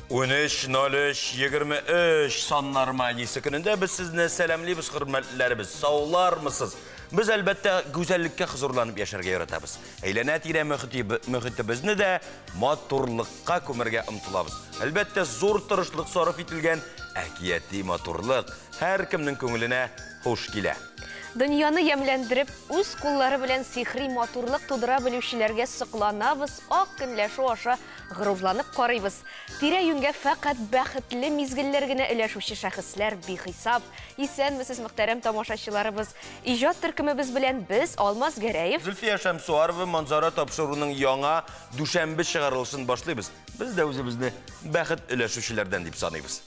13.03.23 саннар магиясе көнендә без сезне сәламлибез, хөрмәтлеләребез. Саулармысыз? Без әлбәттә гүзәллеккә хозурланып яшәргә яратабыз. Әйләнә-тирә мөхитебезне дә матурлыкка күмәргә омтылабыз. Әлбәттә, зур тырышлык сарыф ителгән әкияти матурлык һәркемнең күңеленә хуш килә. Дөньяны ямьләндереп, үз куллары белән сихри матурлык тудыра белүчеләргә сокланабыз, ак көнләшү аша горурланып карыйбыз. Тирә-юньгә фәкать бәхетле мизгелләр генә өләшүче шәхесләр бихисап. Исәнмесез, мөхтәрәм тамашачыларыбыз. Иҗат төркемебез белән без Алмаз Гәрәев, Зөлфия Шәмсуарова Манзара тапшыруының яңа дүшәмбе чыгарылышын башлыйбыз. Без дә үзебезне бәхет өләшүчеләрдән дип саныйбыз.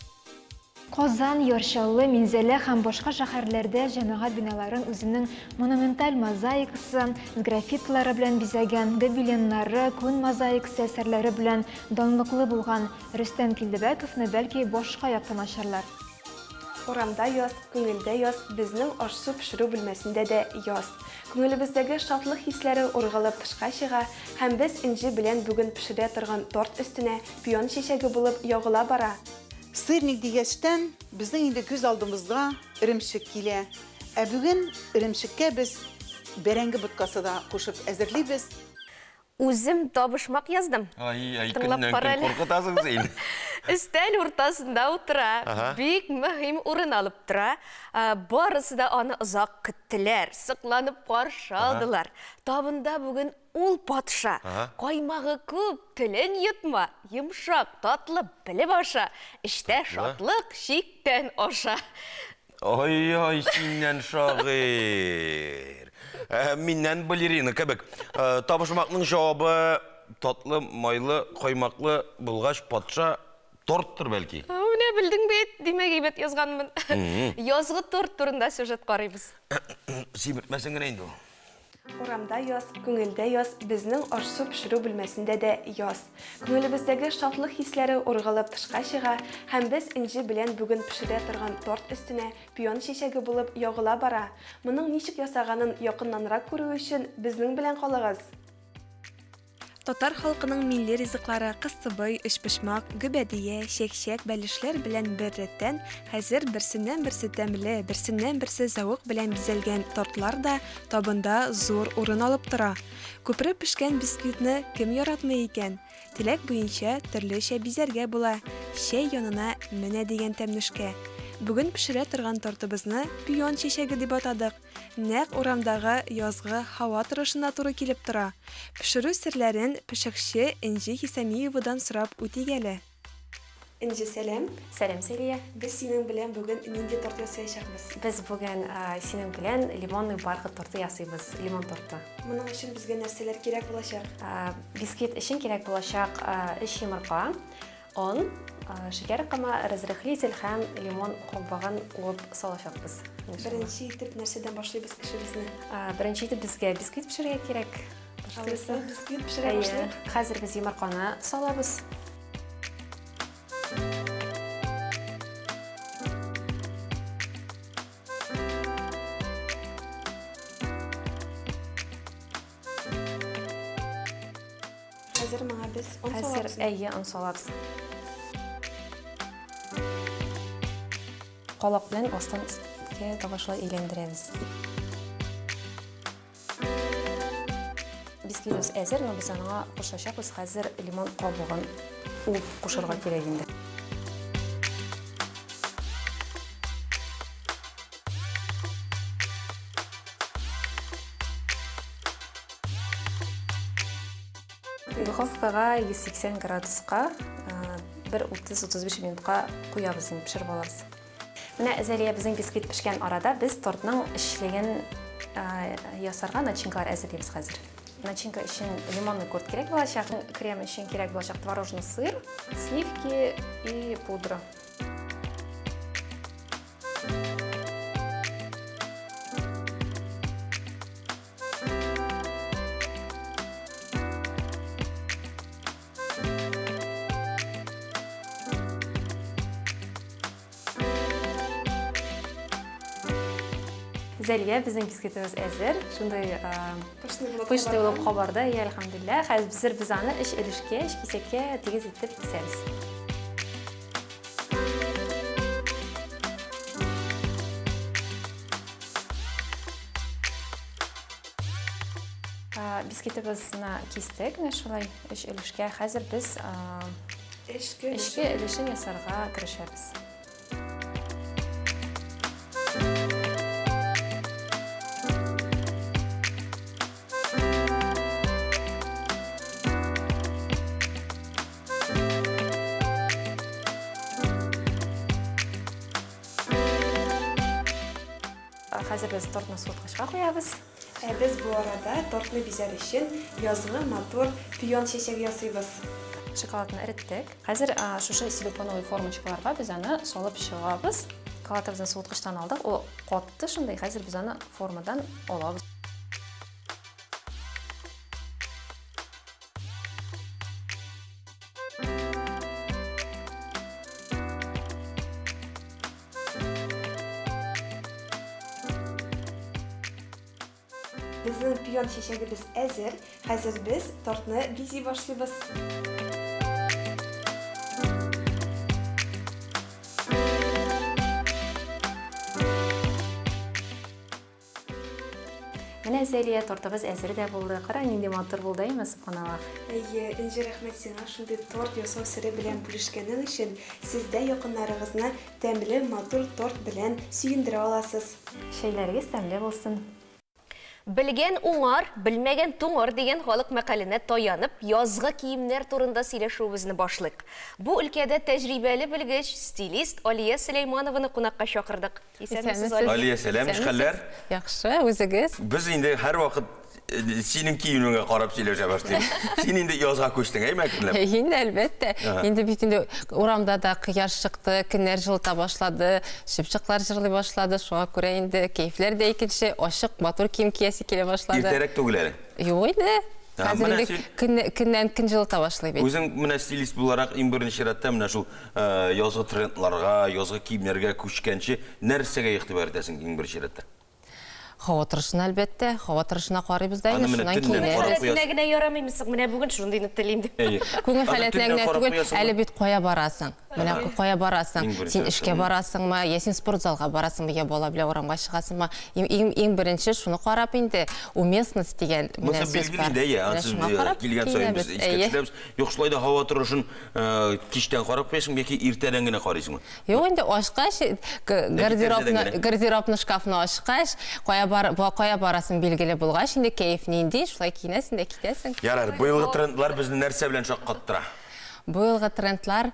Казан, Яр Чаллы, Минзәлә һәм башка шәһәрләрдә җәмәгать биналарын үзенең монументаль мозаикасы, граффитилары белән бизәгән, гобеленнары, күн мозаикасы әсәрләре белән данлыклы булган Рөстәм Килдебәковны бәлки башка яктан ачарлар. Урамда яз, күңелдә яз, безнең аш-су пешерү бүлмәсендә дә яз. Күңелебездәге шатлык хисләре ургылып тышка чыга һәм без Энҗе белән бүген пешерә торган торт өстенә пион чәчәге булып ягыла бара. Сырник дигәчтән безнең инде күз алдыбызга эремчек килә. Ә бүген эремчеккә без бәрәңге боткасы да кушып әзерлибез. Үзем табышмак яздым. Ай, ай, Тыңлап көннән кара көн әле. куркытасың син. Өстәл уртасында утыра, бик мөһим урын алып тора. Барысы да аны озак көттеләр, сокланып каршы алдылар. Табында бүген ул патша. Каймагы күп, телен йотма, йомшак, татлы, белеп аша. Эчтә шатлык чиктән аша. Ай-ай, синнән шагыйрь. Миннән балерина кебек. Табышмакның җавабы татлы, майлы, каймаклы булгач патша торттыр бәлки. Менә белдең бит, димәк әйбәт язганмын. Язгы торт турында сюжет карыйбыз. Симертмәсен генә инде ул. Урамда яз, күңелдә яз, безнең аш-су пешерү бүлмәсендә дә яз. Күңелебездәге шатлык хисләре ургылып тышка чыга һәм без Энҗе белән бүген пешерә торган торт өстенә пион чәчәге булып ягыла бара. Моның ничек ясаганын якыннанрак күрү өчен безнең белән калыгыз. Татар халкының милли ризыклары кыстыбый, өчпочмак, гөбәдия, чәкчәк, бәлешләр белән бер рәттән хәзер берсеннән-берсе тәмле, берсеннән-берсе зәвык белән бизәлгән тортлар да табында зур урын алып тора. Күпереп пешкән бисквитны кем яратмый икән? Теләк буенча төрлечә бизәргә була. Чәй янына менә дигән тәмнүшкә. Бүген пешерә торган тортыбызны пион чәчәге дип атадык. Нәкъ урамдагы язгы һава торышына туры килеп тора. Пешерү серләрен пешекче Энҗе Хисамиевадан сорап үтик әле. Энҗе, сәлам. Сәлам, Сәлия. Без синең белән бүген нинди торт ясаячакбыз? Без бүген синең белән лимонный бархат торты ясыйбыз, лимон торты. Моның өчен безгә нәрсәләр кирәк булачак? Бисквит өчен кирәк булачак 3 йомырка, он, шикәр комы, разрыхлитель һәм лимон кабыгын уып салачакбыз. Беренче итеп нәрсәдән башлыйбыз эшебезне? Беренче итеп безгә бисквит пешерергә кирәк. Алайса, бисквит пешерә башлыйк. Хәзер без йомырканы салабыз. Хәзер моңа без он Хәзер, салабыз. әйе, он салабыз. Калак белән астан өскә таба шулай әйләндерәбез. Бисквитыбыз әзер, но без аңа кушачакбыз хәзер лимон кабыгын уып кушарга кирәк инде. Духовкага 180 градуска, бер утыз-утыз биш минутка куябыз инде, пешереп алабыз. Менә Зәлия безнең бисквит пешкән арада без тортның эчлеген ясарга начинкалар әзерлибез хәзер. Начинка өчен лимонный корт кирәк булачак, крем өчен кирәк булачак творожный сыр, сливки и пудра. Зәлия, безнең бисквитыбыз әзер. Шундый, Пышный булып пышный булып кабарды, әйе, әлхәмдүлилләһ. Хәзер без аны өч өлешкә, өч кисәккә тигез итеп кисәбез. Бисквитыбызны кистек, менә шулай өч өлешкә. Хәзер без Эчке эчке өлешен ясарга керешәбез. Хәзер без тортны суыткычка куябыз. Ә без бу арада тортны бизәр өчен язгы матур пион чәчәге ясыйбыз. Шоколадны эреттек. Хәзер шушы силиконовый формочкаларга без аны салып чыгабыз. Шоколадыбызны суыткычтан алдык. Ул катты шундый. Хәзер без аны формадан алабыз. Безнең пион чәчәгебез әзер. Хәзер без тортны бизи башлыйбыз. Менә, Зәлия, тортыбыз әзер дә булды. Кара, нинди матур булды, әйме, субханаллах. Әйе, Энҗе, рәхмәт сиңа шундый торт ясау сере белән бүлешкәнең өчен. Сез дә якыннарыгызны тәмле, матур торт белән сөендерә аласыз. Чәйләрегез тәмле булсын. Белгән уңар, белмәгән туңар дигән халык мәкаленә таянып, язгы киемнәр турында сөйләшүебезне башлыйк. Бу өлкәдә тәҗрибәле белгеч, стилист Алия Сөләйманованы кунакка чакырдык. Исәнмесез, Алия. Алия, сәлам, Исәнмесез. хәлләр? Яхшы, үзегез? Без инде һәрвакыт синең киенүеңә карап сөйләшә башлыйбыз. Син инде язга күчтең, әйме, әкренләп? Инде, әлбәттә. Инде бит инде урамда да кояш чыкты, көннәр җылыта башлады, чыпчыклар җырлый башлады. Шуңа күрә инде кәефләр дә икенче, ачык, матур кием киясе килә башлады. Иртәрәк түгел әле. Юк инде. Ха, Хәзер менә инде көннән көн җылыта башлый бит. Үзең менә стилист буларак иң беренче чиратта менә шул язгы трендларга, язгы киемнәргә күчкәнче нәрсәгә игътибар итәсең иң беренче чиратта? Һава торышына, әлбәттә, һава торышына карыйбыз да Аны инде, менә шуннан төннән киенәбез. карап Халәтенә куясың. генә ярамыймы соң? Менә бүген шундыйны телим дип. Әйе. Күңел Аны халәтенә төннән генә карап түгел, куясыңмы? әле бит кая барасың? Менә кая барасың? Иң беренче Син эшкә чиратта. барасыңмы, я син спортзалга барасыңмы, я бала белән урамга чыгасыңмы? Иң беренче шуны карап инде, уместность дигән менә Монысы сүз билгеле бар. инде, әйе, Менә ансыз, шуңа карап килгән саен без киенәбез. искә Әйе. төшерәбез. Юк, шулай да һава торышын кичтән карап куясың яки иртәдән генә карыйсыңмы? Юк, инде ашкач, иртәдән генә. гардеробны, шкафны ашкач, кая барасың билгеле булгач, инде кәеф нинди, шулай киенәсең дә китәсең. Ярар, быелгы трендлар безне нәрсә белән шаккаттыра? Бу елгы трендлар,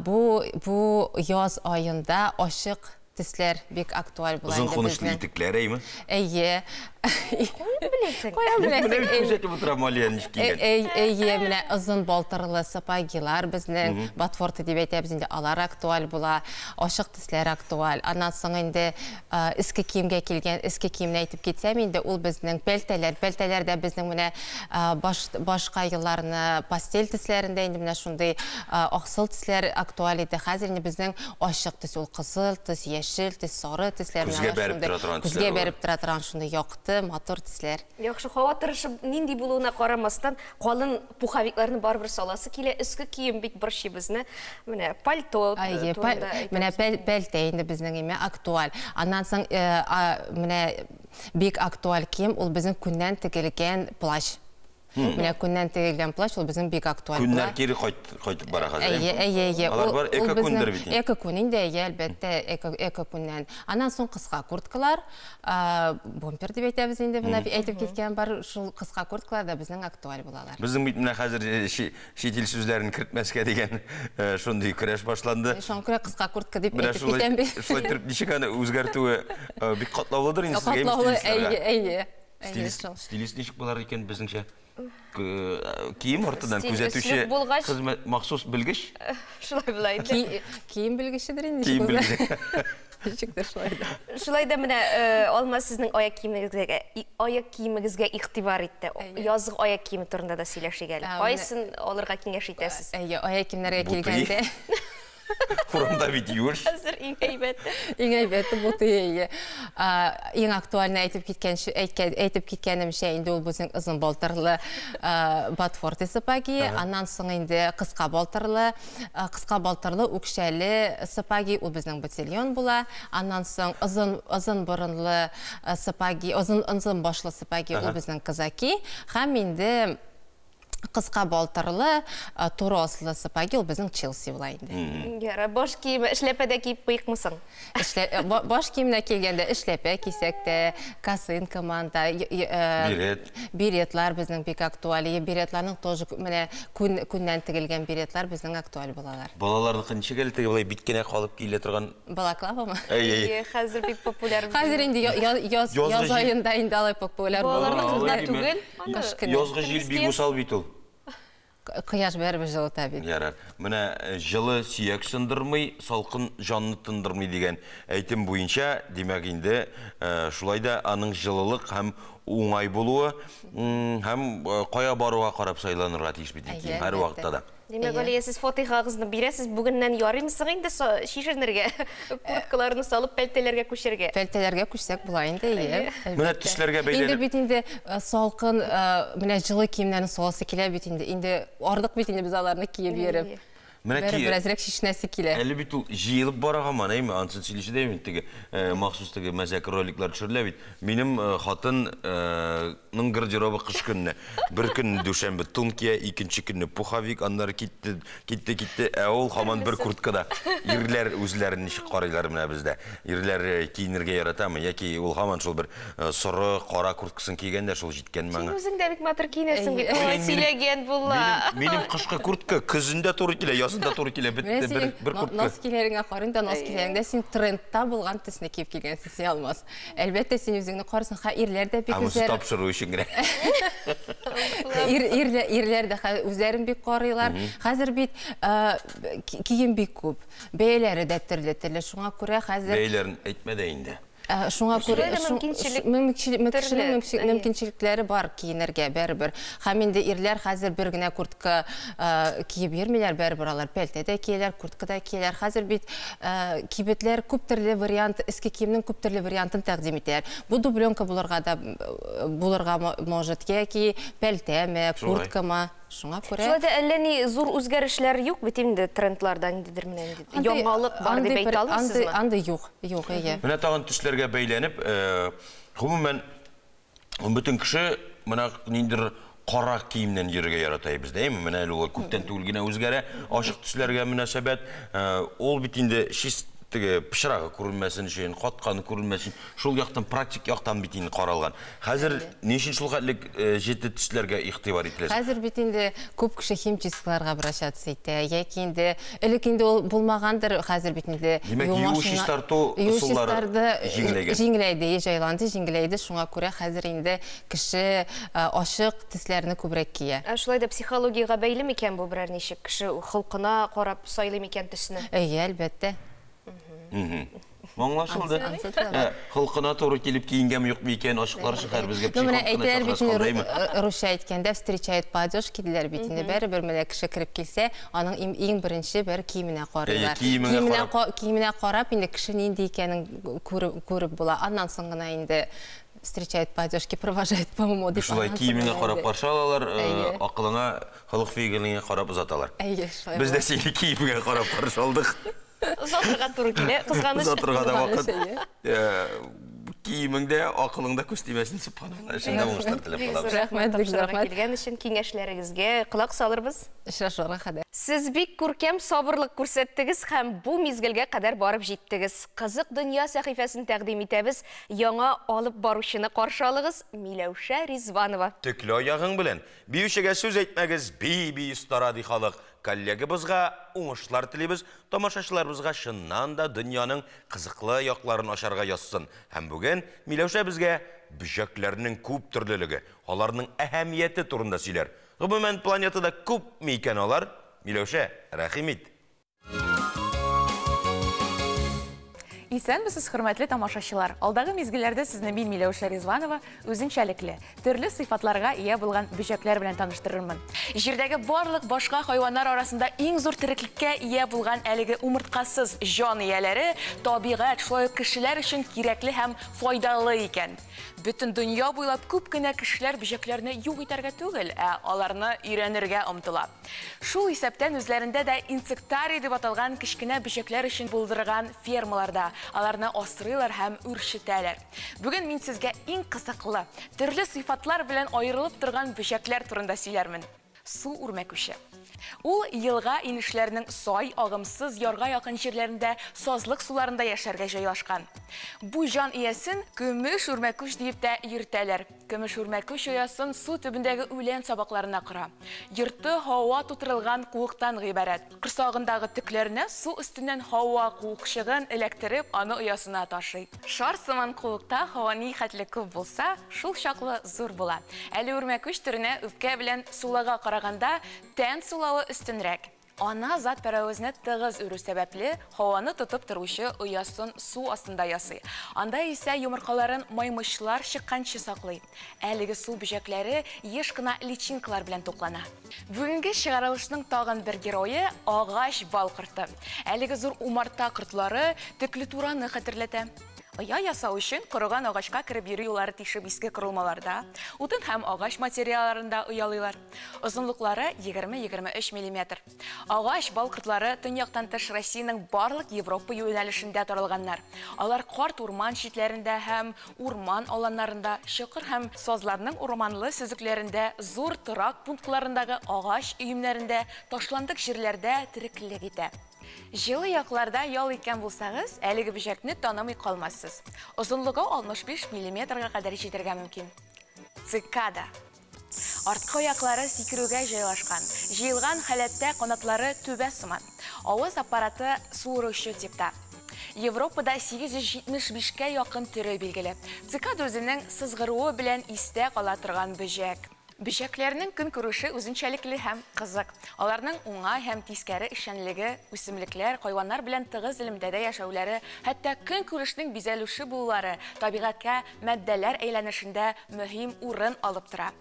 бу яз аенда ачык төсләр бик актуаль була Озын инде кунычлы безнең. итекләр, әйме? Әйе. Каян беләсең? Каян Менә беләсең? бит күзәтеп утырам, Алия ничек кигән. Әйе, менә озын балтырлы сапогилар безнең, ботфорты дип әйтәбез инде, алар актуаль була, ачык төсләр актуаль. Аннан соң инде эске киемгә килгән, эске киемне әйтеп китсәм инде, ул безнең пәлтәләр, пәлтәләр дә безнең менә башка елларны пастель төсләрендә инде менә шундый аксыл төсләр актуаль иде. Хәзер инде безнең ачык төс, ул кызыл төс, яшел төс, сары төсләр, менә Күзгә алар бәреп шундый тора торган күзгә төсләр алар. бәреп тора торган шундый якты, матур төсләр. Яхшы, һава торышы нинди булуына карамастан, калын пуховикларны барыбер саласы килә. Өске кием бик борчый безне. Менә пальто Әйе, турында әйтәбез. менә пәлтә инде безнең име актуаль. Аннан соң менә бик актуаль кием ул безнең күннән тегелгән плащ. Менә күннән тегелгән плащ ул безнең бик актуаль Күннәр була. кире кайтып бара хәзер. Әйе, әйе, әйе. Алар бар Ул эко безнең күндер бит инде. Эко күн инде, әйе, әлбәттә, эко күннән. Аннан соң кыска курткалар, бомбер дип әйтәбез инде, менә әйтеп киткән бар, шул кыска курткалар да безнең актуаль булалар. Безнең бит менә хәзер чит ил сүзләрен кертмәскә дигән шундый көрәш башланды. Шуңа күрә кыска куртка дип Менә әйтеп китәм бит. шулай итеп ничек аны үзгәртүе бик катлаулыдыр инде сезгә, Катлаулы, стилистларга. әйе, әйе. Әйе, Стилист шул. ничек булар икән безнеңчә? Кием артыннан Стиль күзәтүче өслек булгач. хезмәт махсус белгеч? Шулай була инде. Кием белгечедер инде, Кием ничек булса. белгече. Ничектер шулай да. Шулай да менә Алма сезнең аяк киемегезгә игътибар итте. Әйе. Язгы аяк киеме турында да сөйләшик әле. Менә Кайсын алырга киңәш итәсез? Әйе, аяк киемнәргә Бутый. килгәндә. Урамда бит юеш. Хәзер иң әйбәте. Иң әйбәте бу тие. Иң актуальны әйтеп киткән әйтеп киткәнемчә инде ул безнең озын балтырлы ботфорты сапоги, аннан соң инде кыска балтырлы, үкчәле сапоги, ул безнең ботильон була. Аннан соң озын борынлы сапоги, озын башлы сапоги, ул безнең казаки, һәм инде кыска балтырлы, туры аслы сапоги, ул безнең Челси була инде. Яра, баш киеме, эшләпә дә киеп куйыкмысың? Баш киеменә килгәндә эшләпә кисәк тә, косынка манта, берет. Беретлар безнең бик актуаль. Беретларның тоже менә күннән тегелгән беретлар безнең актуаль булалар. Балаларныкы ничек әле теге болай бит кенә калып килә торган? Балаклавамы? Әй, хәзер бик популяр. Хәзер инде яз аенда инде алай популяр. Балаларныкы гына түгел. Язгы җил бик усал бит ул. Кояш бәрібір жылыта бит. Ярар. Менә жылы сөяк сындырмый, салкын жанны тындырмый дигән әйтем буенча, димәк инде, шулай да аның жылылык һәм уңай булуы һәм кая баруга карап сайланырга тиеш бит кием һәр вакытта да. Димәк, Алия, сез фатихагызны бирәсез, бүгеннән ярыймсың инде шешенергә, курткаларны салып пәлтәләргә күчәргә. Пәлтәләргә күчсәк була инде, әйе. Менә төсләргә бәйләнеп. Инде бит инде салкын, менә җылы киемнәрне саласы килә бит инде. Инде ардык бит инде без аларны киеп йөреп. Менә беразрак шешенәсе килә. Әле бит ул җыелып бара һаман, әйме? Ансын сөйләшә дә бит теге махсус теге мәзәк роликлар төшерелә бит. Минем хатынның гардеробы кыш көнне. Бер көн дүшәмбе тун кия, икенче көнне пуховик, аннары китте, китте, китте. Ә ул һаман бер курткада. Ирләр үзләрен ничек карыйлар менә бездә. Ирләр киенергә яратамы яки ул һаман шул бер соры, кара курткасын кигән дә шул җиткән маңа. Син үзең дә бик матур киенәсең бит. Ой, сөйләгән була. Минем кышкы куртка көзендә туры килә, язында туры килә, бетте бер куртка. Носкиләреңә карыйм да, носкиләреңдә син трендта булган төсне киеп килгәнсең, син Алмаз. Әлбәттә, син үзеңне карыйсың, ха ирләр дә бик үзләре. Ә тапшыру өчен генә. Ирләр дә үзләрен бик карыйлар. Хәзер бит кием бик күп. Бәяләре дә төрле-төрле. Шуңа күрә хәзер Бәяләрен әйтмә дә инде. Шуңа күрә мөмкинчелекләре бар киенергә бәрібір. Һәм инде ирләр хәзер бер генә куртка киеп йөрмиләр, бәрібер алар пәлтә дә кияләр, куртка да кияләр. Хәзер бит кибетләр күп төрле вариант, эске киемнең күп төрле вариантын тәкъдим итәләр. Бу дубленка булырга да булырга может, яки пәлтәме, курткамы. Шуңа күрә. Шулай да әллә ни зур үзгәрешләр юк бит инде трендларда ниндидер менә инде яңалык бар дип әйтә алмыйсызмы? Андый юк, юк, әйе. Менә тагын төсләргә бәйләнеп, гомумән бөтен кеше менә ниндидер кара киемнән йөрергә ярата бездә, әйме? Менә әле ул күптән түгел генә үзгәрә, ачык төсләргә мөнәсәбәт, ул бит инде чист теге пычрагы күренмәсен өчен, катканы күренмәсен, шул яктан практик яктан бит инде каралган. Хәзер ни өчен шул хәтлек җете төсләргә игътибар ителә? Хәзер бит инде күп кеше химчисткаларга обращаться итә, яки инде элек инде ул булмагандыр, хәзер бит инде юу чистарту ысуллары җиңеләйгән. Җиңеләйде, җайланды, җиңеләйде, шуңа күрә хәзер инде кеше ачык төсләрне күбрәк кия. Ә шулай да психологиягә бәйле микән бу берәр ничек? Кеше холкына карап сайлый микән төсне? Әйе, әлбәттә. Аңлашылды. Холкына туры килеп киенгән юк микән, ачыклар чыгар безгә психологына чакырган. Русча әйткәндә встречает по одежке диләр бит инде. Бәрібер менә кеше кереп килсә, аның иң беренче бер киеменә карыйлар. Киеменә карап инде кеше нинди икәнен күреп була. Аннан соң гына инде встречает по одежке, провожает по уму. Шулай киемеңә карап каршы алалар, акылыңа, холык-фигылеңә карап озаталар. Без дә сине киемеңә карап каршы алдык. Озатырга туры килә, кызганыч. Озатырга да вакыт. Киемеңдә, акылыңда күз тимәсен, субханалла. Эшеңдә уңышлар теләп калабыз. Рәхмәт, бик рәхмәт. Килгән өчен киңәшләрегезгә колак салырбыз. Очрашуга кадәр. Сез бик күркәм сабырлык күрсәттегез һәм бу мизгелгә кадәр барып җиттегез. Кызык дөнья сәхифәсен тәкъдим итәбез. Яңа алып баручыны каршы алыгыз, Миләүшә Ризванова. Төкле аягың белән биючегә сүз әйтмәгез, би-би остара ди халык. Коллегабызга уңышлар телибез, тамашачыларыбызга чыннан да дөньяның кызыклы якларын ачарга язсын. Һәм бүген Миләүшә безгә бөҗәкләрнең күп төрлелеге, аларның әһәмияте турында сөйләр. Гомумән, планетада күпме икән алар? Миләүшә, рәхим ит. Исәнмесез, хөрмәтле тамашачылар. Алдагы мизгелләрдә сезне мин, Миләүшә Ризванова, үзенчәлекле, төрле сыйфатларга ия булган бөҗәкләр белән таныштырырмын. Җирдәге барлык башка хайваннар арасында иң зур тереклеккә ия булган әлеге умырткасыз җан ияләре табигать, шулай ук кешеләр өчен кирәкле һәм файдалы икән. Бөтен дөнья буйлап күп кенә кешеләр бөҗәкләрне юк итәргә түгел, ә аларны өйрәнергә омтыла. Шул исәптән үзләрендә дә инсектарий дип аталган кечкенә бөҗәкләр өчен булдырган фермаларда аларны асрыйлар һәм үрчетәләр. Бүген мин сезгә иң кызыклы, төрле сыйфатлар белән аерылып торган бөҗәкләр турында сөйләрмен. Су үрмәкүче. Ул елга инешләренең сай, агымсыз, ярга якын җирләрендә, сазлык суларында яшәргә җайлашкан. Бу җан иясен көмеш үрмәкүч диеп тә йөртәләр. Көмеш үрмәкүч оясын су төбендәге үлән сабакларына кора. Йорты һава тутырылган куыктан гыйбарәт. Корсагындагы төкләренә су өстеннән һава куыкчыгын эләктереп, аны оясына ташый. Шар сыман куыкта һава ни хәтле күп булса, шул чаклы зур була. Әле үрмәкүч төренә үпкә белән сулага караганда тән сулавы өстенрәк. Ана зат пәрәвезне тыгыз үрү сәбәпле һаваны тотып торучы оясын су астында ясый. Анда исә йомыркаларын маймычлар чыкканчы саклый. Әлеге су бөҗәкләре еш кына личинкалар белән туклана. Бүгенге чыгарылышның тагын бер герое агач бал корты. Әлеге зур умарта кортлары төкле тураны хәтерләтә. Оя ясау өчен корыган агачка кереп йөрү юллары тишеп иске корылмаларда, утын һәм агач материалларында оялыйлар. Озынлыклары 20-23 миллиметр. Агач бал кортлары төньяктан тыш Россиянең барлык Европа юнәлешендә таралганнар. Алар карт урман читләрендә һәм урман аланнарында, чокыр һәм сазларның урманлы сөзекләрендә, зур торак пунктларындагы агач өемнәрендә, ташландык җирләрдә тереклек итә. Җылы якларда ял иткән булсагыз, әлеге бөҗәкне танымый калмассыз. Озынлыгы 65 миллиметрга кадәр җитәргә мөмкин. Цикада. Арткы аяклары сикерүгә җайлашкан. Җыелган халәттә канатлары түбә сыман. Авыз аппараты суыручы типта. Европада 875-кә якын төре билгеле. Цикада үзенең сызгыруы белән истә кала торган бөҗәк. Бөҗәкләрнең көнкүреше үзенчәлекле һәм кызык. Аларның уңай һәм тискәре эшчәнлеге, үсемлекләр, хайваннар белән тыгыз элемтәдә яшәүләре, хәтта көнкүрешнең бизәлүше булулары табигатькә матдәләр әйләнешендә мөһим урын алып тора.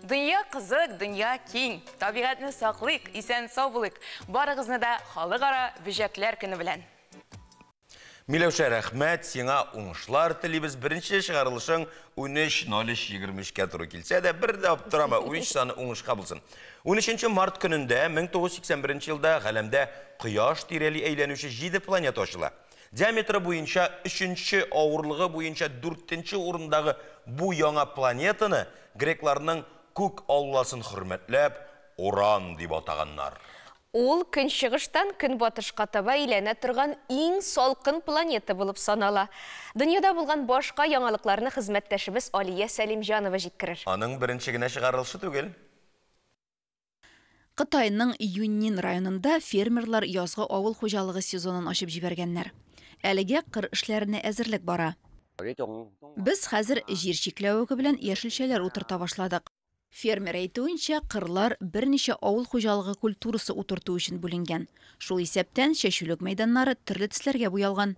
Дөнья кызык, дөнья киң. Табигатьне саклыйк, исән-сау булыйк. Барыгызны да Халыкара бөҗәкләр көне белән. Миләүшә, рәхмәт, сиңа уңышлар телибез. Беренче чыгарылышың 13.03.23-кә туры килсә дә, бер дә аптырама, 13 саны уңышка булсын. 13 март көнендә 1981 елда галәмдә Кояш тирәли әйләнүче 7 планета ачыла. Диаметры буенча 3-нче, авырлыгы буенча 4-нче урындагы бу яңа планетаны грекларның күк алласын хөрмәтләп Уран дип атаганнар. Ул көнчыгыштан көнбатышка таба әйләнә торган иң салкын планета булып санала. Дөньяда булган башка яңалыкларны хезмәттәшебез Алия Сәлимҗанова җиткерер. Аның беренче генә чыгарылышы түгел. Кытайның Юньнин районында фермерлар язгы авыл хуҗалыгы сезонын ачып җибәргәннәр. Әлегә кыр эшләренә әзерлек бара. Без хәзер җир чикләвеге белән яшелчәләр утырта башладык. Фермер әйтүенчә, кырлар берничә авыл хуҗалыгы культурасы утырту өчен бүленгән. Шул исәптән чәчүлек мәйданнары төрле төсләргә буялган.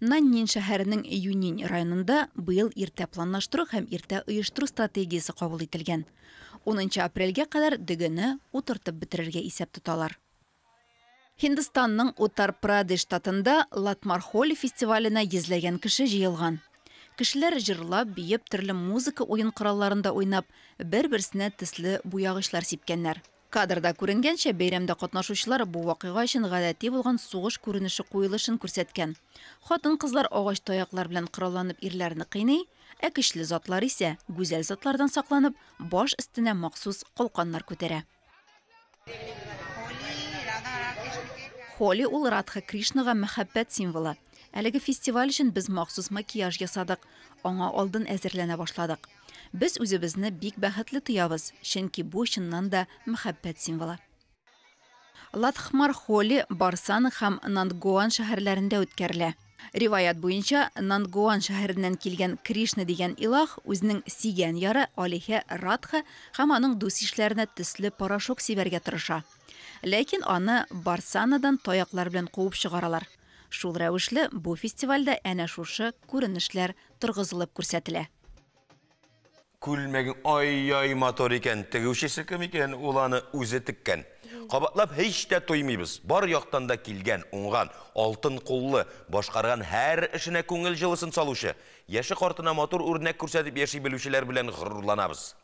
Наннин шәһәренең Юньнин районында быел иртә планлаштыру һәм иртә оештыру стратегиясе кабул ителгән. 10 апрельгә кадәр дөгене утыртып бетерергә исәп тоталар. Һиндстанның Уттар-Прадеш штатында Латмар-Холи фестиваленә йөзләгән кеше җыелган. Кешеләр җырлап, биеп, төрле музыка уен коралларында уйнап, бер-берсенә төсле буягычлар сипкәннәр. Кадрда күренгәнчә, бәйрәмдә катнашучылар бу вакыйга өчен гадәти булган сугыш күренеше куелышын күрсәткән. Хатын-кызлар агач таяклар белән коралланып ирләрне кыйный, ә көчле затлар исә гүзәл затлардан сакланып, баш өстенә махсус калканнар күтәрә. Холи ул Радха Кришнага мәхәббәт символы. Әлеге фестиваль өчен без махсус макияж ясадык, аңа алдын әзерләнә башладык. Без үзебезне бик бәхетле тоябыз, чөнки бу чыннан да мәхәббәт символы. Латхмар Холи Барсан һәм Нандгоан шәһәрләрендә үткәрелә. Риваят буенча, Нандгоан шәһәреннән килгән Кришна дигән илаһ үзенең сөйгән яры Алиһә Радха һәм аның дус-ишләренә төсле порошок сибәргә тырыша. Ләкин аны Барсанадан таяклар белән куып чыгаралар. Шул рәвешле бу фестивальдә әнә шушы күренешләр торгызылып күрсәтелә. Күлмәгең ай-яй матур икән, тегүчесе кем икән, ул аны үзе теккән. Кабатлап һич тә туймыйбыз. Бар яктан да килгән, уңган, алтын куллы, башкарган һәр эшенә күңел җылысын салучы, яше картына матур үрнәк күрсәтеп яши белүчеләр белән горурланабыз.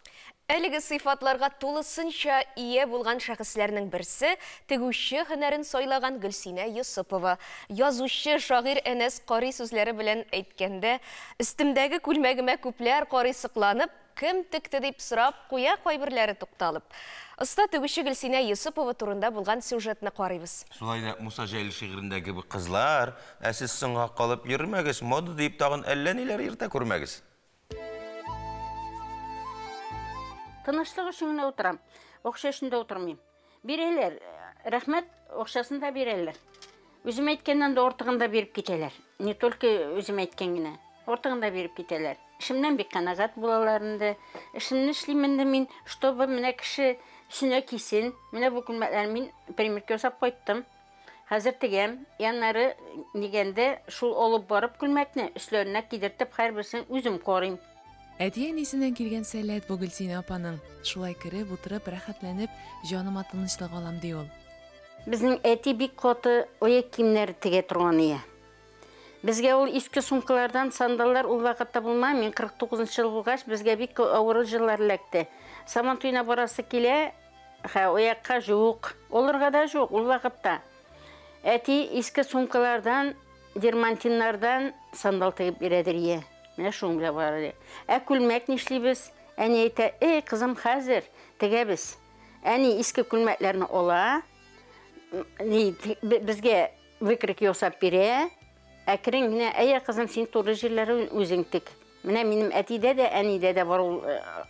Әлеге сыйфатларга тулысынча ия булган шәхесләрнең берсе тегүче һөнәрен сайлаган Гөлсинә Йосыпова. Язучы, шагыйрь Әнәс Кари сүзләре белән әйткәндә, өстемдәге күлмәгемә күпләр карый сокланып, кем текте дип сорап куя кайберләре тукталып. Оста тегүче Гөлсинә Йосыпова турында булган сюжетны карыйбыз. Шулай да Муса Җәлил шигырендәге кебек кызлар, ә сез соңга калып йөрмәгез, мода дип тагын әллә ниләр йөртә күрмәгез. Тынычлык өчен генә утырам. Акча өчен дә утырмыйм. Бирәләр, рәхмәт, акчасын да бирәләр. Үзем әйткәннән дә артыгын да биреп китәләр. Не только үзем әйткән генә, артыгын да биреп китәләр. Эшемнән бик канәгать булалар инде. Эшемне эшлим инде мин, чтобы менә кеше өстенә кисен. Менә бу күлмәкләрне мин примерка ясап кайттым. Хәзер тегәм, яннары дигәндә шул алып барып күлмәкне өсләренә кидертеп һәрберсен үзем карыйм. Әти-әнисеннән килгән сәләт бу Гөлсинә апаның. Шулай кереп, утырып, рәхәтләнеп, җаныма тынычлык алам, ди ул. Безнең әти бик каты аяк киемнәре тегә торган ие. Безгә ул иске сумкалардан сандаллар ул вакытта булмады. Мин 49 ел булгач, безгә бик авыр еллар эләкте. Сабан туена барасы килә, ха, аякка юк, алырга да юк ул вакытта. Әти иске сумкалардан, дермантиннардан сандал тегеп бирәдер ие. Менә шуның белән бар иде. Ә күлмәк нишлибез? Әни әйтә, "Эй, кызым, хәзер тегәбез." Әни иске күлмәкләрне ала, ни, безгә выкройка ясап бирә. Әкрен генә, "Әйе, кызым, син туры җирләрен үзең тек." Менә минем әтидә дә, әнидә дә бар ул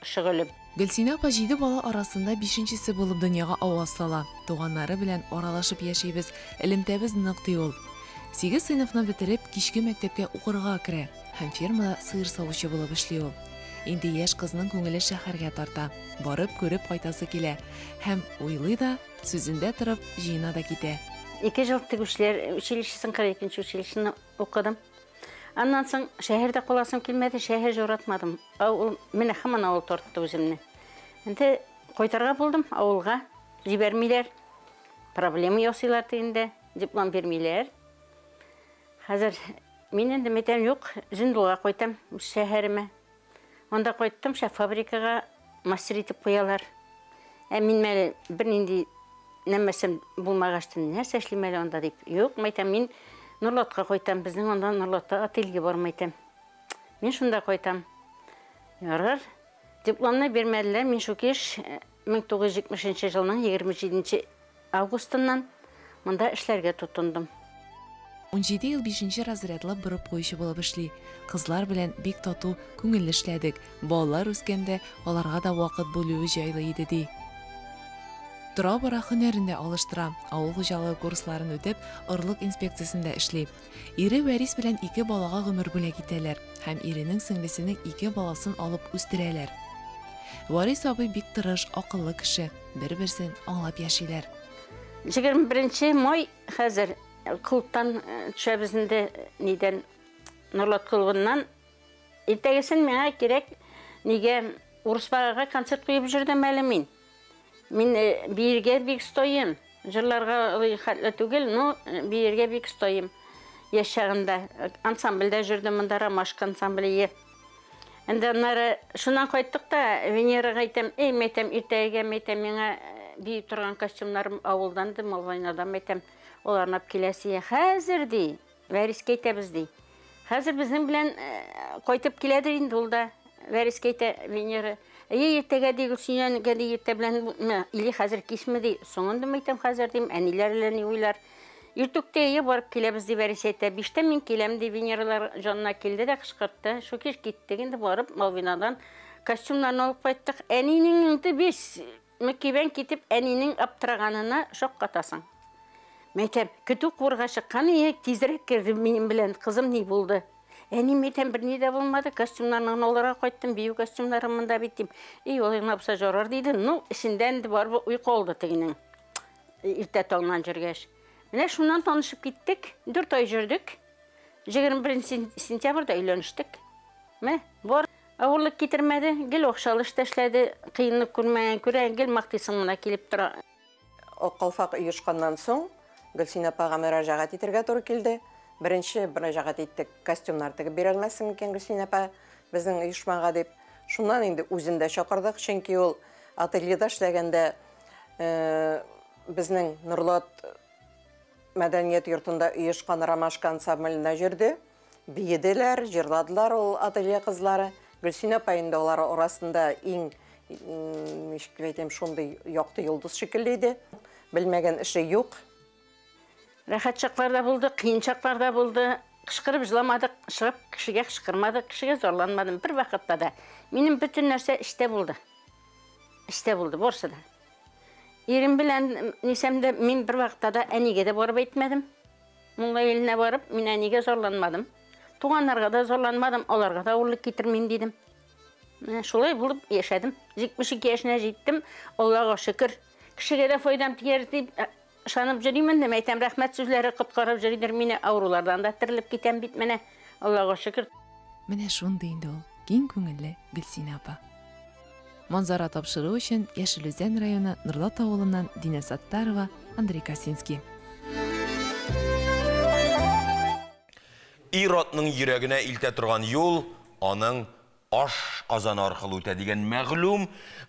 шөгылем. Гөлсинә апа 7 бала арасында 5-нчесе булып дөньяга аваз сала. Туганнары белән аралашып яшибез, элемтәбез нык, ди ул. 8 сыйныфны бетереп, кичке мәктәпкә укырга керә һәм фермада сыер савучы булып эшли ул. Инде яшь кызның күңеле шәһәргә тарта. Барып күреп кайтасы килә. Һәм уйлый да, сүзендә торып, җыена да китә. 2 ел тегүчеләр училищесын, 42 училищены укыдым. Аннан соң шәһәрдә каласым килмәде, шәһәр җоратмадым. Ул менә һаман авыл тартты үземне. Инде кайтырга булдым авылга. Җибәрмиләр. Проблема ясыйлар дигәндә, диплом бирмиләр. Хәзер мин инде мәйтәм юк, Зиндулга кайтам шәһәремә. Анда кайттым, шә фабрикага мастер итеп куялар. Ә мин әле бернинди нәмәсем булмагач, нәрсә эшлим әле анда дип. Юк, мәйтәм, мин Нурлатка кайтам, безнең анда Нурлатта ателье бар, мәйтәм. Мин шунда кайтам. Ярар. Дипломны бирмәделәр, мин шул кеш 1970 елның 27 августыннан монда эшләргә тотындым. 17 ел 5 разрядлы борып куючы булып эшли. Кызлар белән бик тату, күңелле эшләдек. Балалар үскәндә аларга да вакыт бүлүе җайлы иде, ди. Тора-бара һөнәрен дә алыштыра. Авыл хуҗалыгы курсларын үтеп, орлык инспекциясендә эшли. Ире Вәрис белән 2 балага гомер бүләк итәләр һәм иренең сеңлесенең 2 баласын алып үстерәләр. Варис абый бик тырыш, акыллы кеше. Бер-берсен аңлап яшиләр. 21 май хәзер клубтан төшәбез инде, нидән, Нурлат клубыннан. Иртәгесен миңа кирәк, нигә Урысбагага концерт куеп йөрдем әле мин. Мин биергә бик стоим. Җырларга алай хәтле түгел, но биергә бик стоим. Яшь чагында ансамбльдә йөрдем, монда Ромашка ансамбле. Инде аннары шуннан кайттык та Венерага әйтәм, "Эй, мәйтәм, иртәгә мәйтәм, миңа бии торган костюмнарым авылдан да, Малвайнадан мәйтәм, аларны алып киләсе. Хәзер ди, Вәрискә әйтәбез ди. Хәзер безнең белән кайтып киләдер инде ул да. Вәрискә әйтә Венера. Әйе, иртәгә ди, Гөлсинәгә ди, иртә белән, или хәзер кичме ди. Соң инде мәйтәм хәзер дим, әниләр әллә ни уйлар. Иртүктә әйе барып киләбез ди Вәрис әйтә. 5-тә мин киләм ди, Венералар җанына килде дә кычкыртты. Шул кич киттек инде барып Малвинадан костюмнарны алып кайттык. Әнинең инде без мөкибән китеп әнинең аптыраганына шаккатасың. Мәйтәм, көтү куырга чыккан ие, тизрәк керде минем белән, кызым ни булды? Әни мәйтәм, берни дә булмады, костюмнарны гына алырга кайттым, бию костюмнары монда бит дим. Эй, алай гына булса жарар диде. Ну, эчендә инде барыбер уй калды тегенең. Иртә таңнан йөргәч. Менә шуннан танышып киттек. 4 ай йөрдек. 21 сентябрьдә өйләнештек. Менә бар авырлык китермәде, гел акчалы эштә эшләде, кыенлык күрмәгән күрә, гел мактыйсың гына килеп тора. Ак калфак оешканнан соң Гөлсинә апага мөрәҗәгать итәргә туры килде. Беренче мөрәҗәгать иттек, костюмнар тегеп бирә алмассың микән Гөлсинә апа безнең оешмага дип. Шуннан инде үзен дә чакырдык, чөнки ул ательеда эшләгәндә безнең Норлат мәдәният йортында оешкан Ромашка ансамбленә йөрде. Биеделәр, җырладылар ул ателье кызлары. Гөлсинә апа инде алар арасында иң, ничек дип әйтәм, шундый якты йолдыз шикелле иде. Белмәгән эше юк. Рәхәт чаклар да булды, кыен чаклар да булды. Кычкырып җыламадык, чыгып кешегә кычкырмадык, кешегә зарланмадым бер вакытта да. Минем бөтен нәрсә эчтә булды. Эчтә булды, барысы да. Ирем белән нисәм дә, мин бер вакытта да әнигә дә барып әйтмәдем. Мулла иленә барып, мин әнигә зарланмадым. Туганнарга да зарланмадым, аларга да авырлык китермим дидем. Менә шулай булып яшәдем. 72 яшенә җиттем, Аллага шөкер. Кешегә дә файдам тияр дип ышанып йөрим инде. Әйтәм, рәхмәт сүзләре коткарып йөридер мине, авырулардан да терелеп китәм бит менә, Аллага шөкер. Менә шундый инде ул киң күңелле Гөлсинә апа. Манзара тапшыруы өчен Яшел Үзән районы Норлат авылыннан Динә Саттарова, Андрей Косинский. Ир-атның йөрәгенә илтә торган юл аның аш казаны аркылы үтә дигән мәгълүм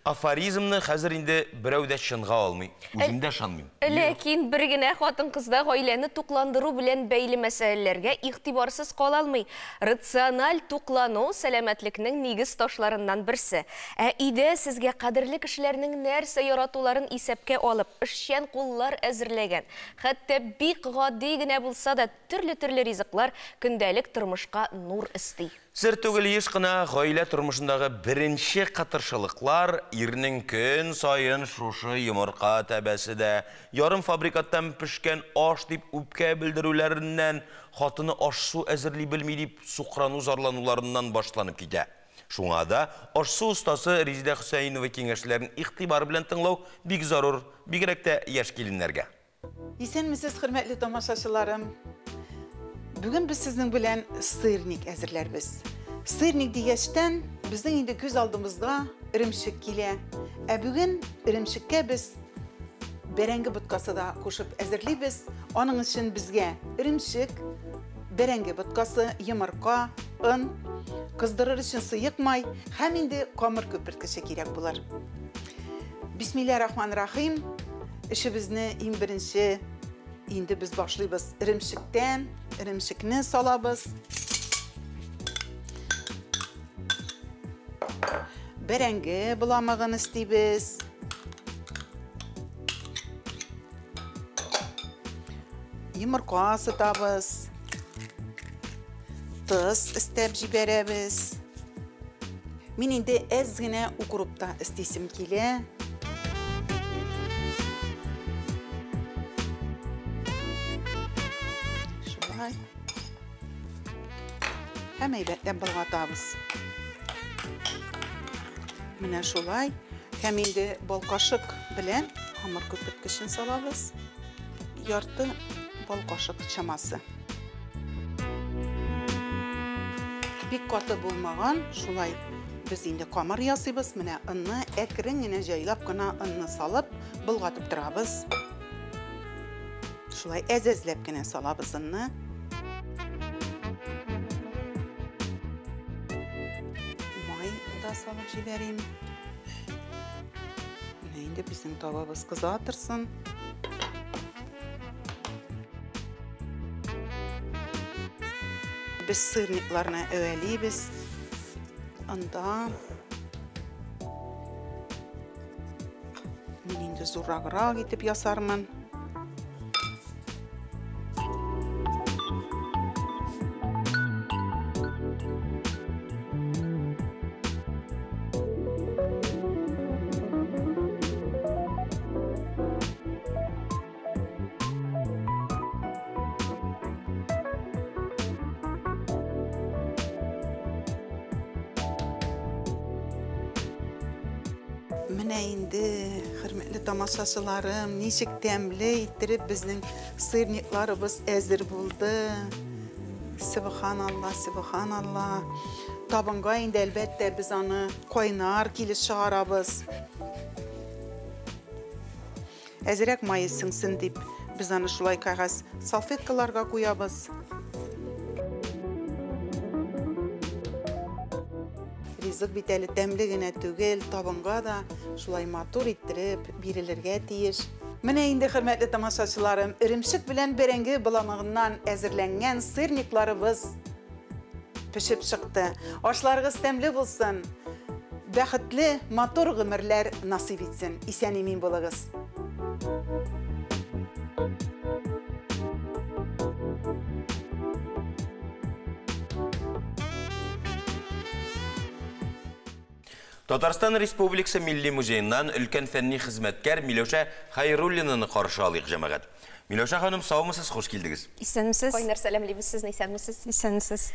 афоризмны хәзер инде берәү дә чынга алмый. Үзем дә ышанмыйм. Ләкин бер генә хатын-кыз да гаиләне тукландыру белән бәйле мәсьәләләргә игътибарсыз кала алмый. Рациональ туклану сәламәтлекнең нигез ташларыннан берсе. Ә өйдә сезгә кадерле кешеләрнең нәрсә яратуларын исәпкә алып, эшчән куллар әзерләгән, хәтта бик гади генә булса да төрле-төрле ризыклар көндәлек тормышка нур өсти. Сер түгел, еш кына гаилә тормышындагы беренче кытыршылыклар ирнең көн саен шушы йомырка тәбәсе дә, ярым фабрикаттан пешкән аш дип үпкә белдерүләреннән, хатыны аш-су әзерли белми дип сукрану-зарлануларыннан башланып китә. Шуңа да аш-су остасы Резидә Хөсәенова киңәшләрен игътибар белән тыңлау бик зарур, бигрәк тә яшь киленнәргә. Исәнмесез, хөрмәтле тамашачыларым. Бүген без сезнең белән сырник әзерләрбез. Сырник дигәчтән безнең инде күз алдыбызга эремчек килә. Ә бүген эремчеккә без бәрәңге боткасы да кушып әзерлибез. Аның өчен безгә эремчек, бәрәңге боткасы, йомырка, он, кыздырыр өчен сыек май һәм инде камыр күперткече кирәк булыр. Бисмиллаһир-рахманир-рахим. Эшебезне иң беренче инде без башлыйбыз эремчектән. Эремчекне салабыз. Бәрәңге боламыгын өстибез. Йомырка сытабыз. Тоз өстәп җибәрәбез. Мин инде әз генә укроп та өстисем килә. Һәм әйбәтләп болгатабыз. Менә шулай. Һәм инде бал кашык белән камыр күперткечен салабыз. Ярты бал кашык чамасы. Бик каты булмаган, шулай без инде камыр ясыйбыз. Менә онны әкрен генә җайлап кына онны салып болгатып торабыз. Шулай әз-әзләп кенә салабыз онны. Май да салып җибәрим. Менә инде безнең табабыз кыза торсын. Без сырникларны әвәлибез. Анда мин инде зурраграк итеп ясармын. Менә инде, хөрмәтле тамашачыларым, ничек тәмле иттереп безнең сырникларыбыз әзер булды. Сөбханалла, сөбханалла. Табынга инде әлбәттә без аны кайнар килеш чыгарабыз. Әзрәк мае сеңсен дип, без аны шулай кәгазь салфеткаларга куябыз. Ризык бит әле тәмле генә түгел, табынга да шулай матур иттереп бирелергә тиеш. Менә инде, хөрмәтле тамашачыларым, эремчек белән бәрәңге боламыгыннан әзерләнгән сырникларыбыз пешеп чыкты. Ашларыгыз тәмле булсын, бәхетле, матур гомерләр насыйп итсен. Исән-имин булыгыз. Татарстан Республикасы Милли музееннан өлкән фәнни хезмәткәр Миләүшә Хайруллинаны каршы алыйк, җәмәгать. Миләүшә ханым, саумысыз, хуш килдегез. Исәнмесез. Кайнар сәламлибез сезне, исәнмесез. Исәнмесез.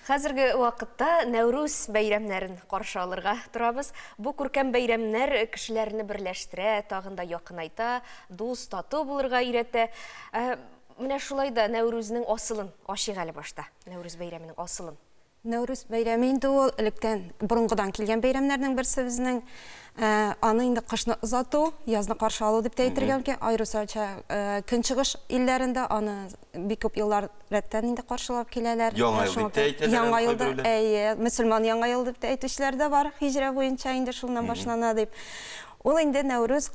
Хәзерге вакытта Нәүрүз бәйрәмнәрен каршы алырга торабыз. Бу күркәм бәйрәмнәр кешеләрне берләштерә, тагын да якынайта, дус, тату булырга өйрәтә. Менә шулай да Нәүрүзнең асылын ачыйк әле башта. Нәүрүз бәйрәменең асылын. Нәүрүз бәйрәме инде ул электән, борынгыдан килгән бәйрәмнәрнең берсе безнең. Аны инде кышны озату, язны каршы алу дип тә әйтергә мөмкин. Аеруча көнчыгыш илләрендә аны бик күп еллар рәттән инде каршылап киләләр. Яңа ел дип тә әйтәләр. Яңа ел да, әйе, мөселман яңа ел дип тә әйтүчеләр дә бар, һиҗрә буенча инде шуннан башлана дип. Ул инде Нәүрүз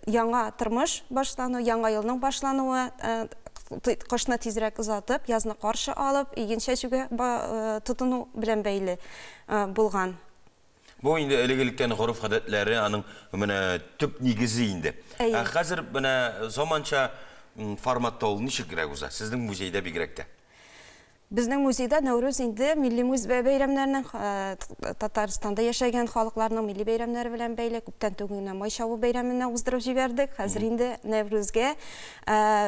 яңа тормыш башлану, яңа елның башлануы, кышны тизрәк озатып, язны каршы алып, иген чәчүгә тотыну белән бәйле булган. Бу инде элек-электән гореф-гадәтләре, аның менә төп нигезе инде. Ә хәзер менә заманча форматта ул ничегрәк уза? Сезнең музейда бигрәк тә. Безнең музейда Нәүрүз инде милли музей бәйрәмнәренең, Татарстанда яшәгән халыкларның милли бәйрәмнәре белән бәйле. Күптән түгел генә Май чабу бәйрәменә уздырып җибәрдек. Хәзер инде Нәүрүзгә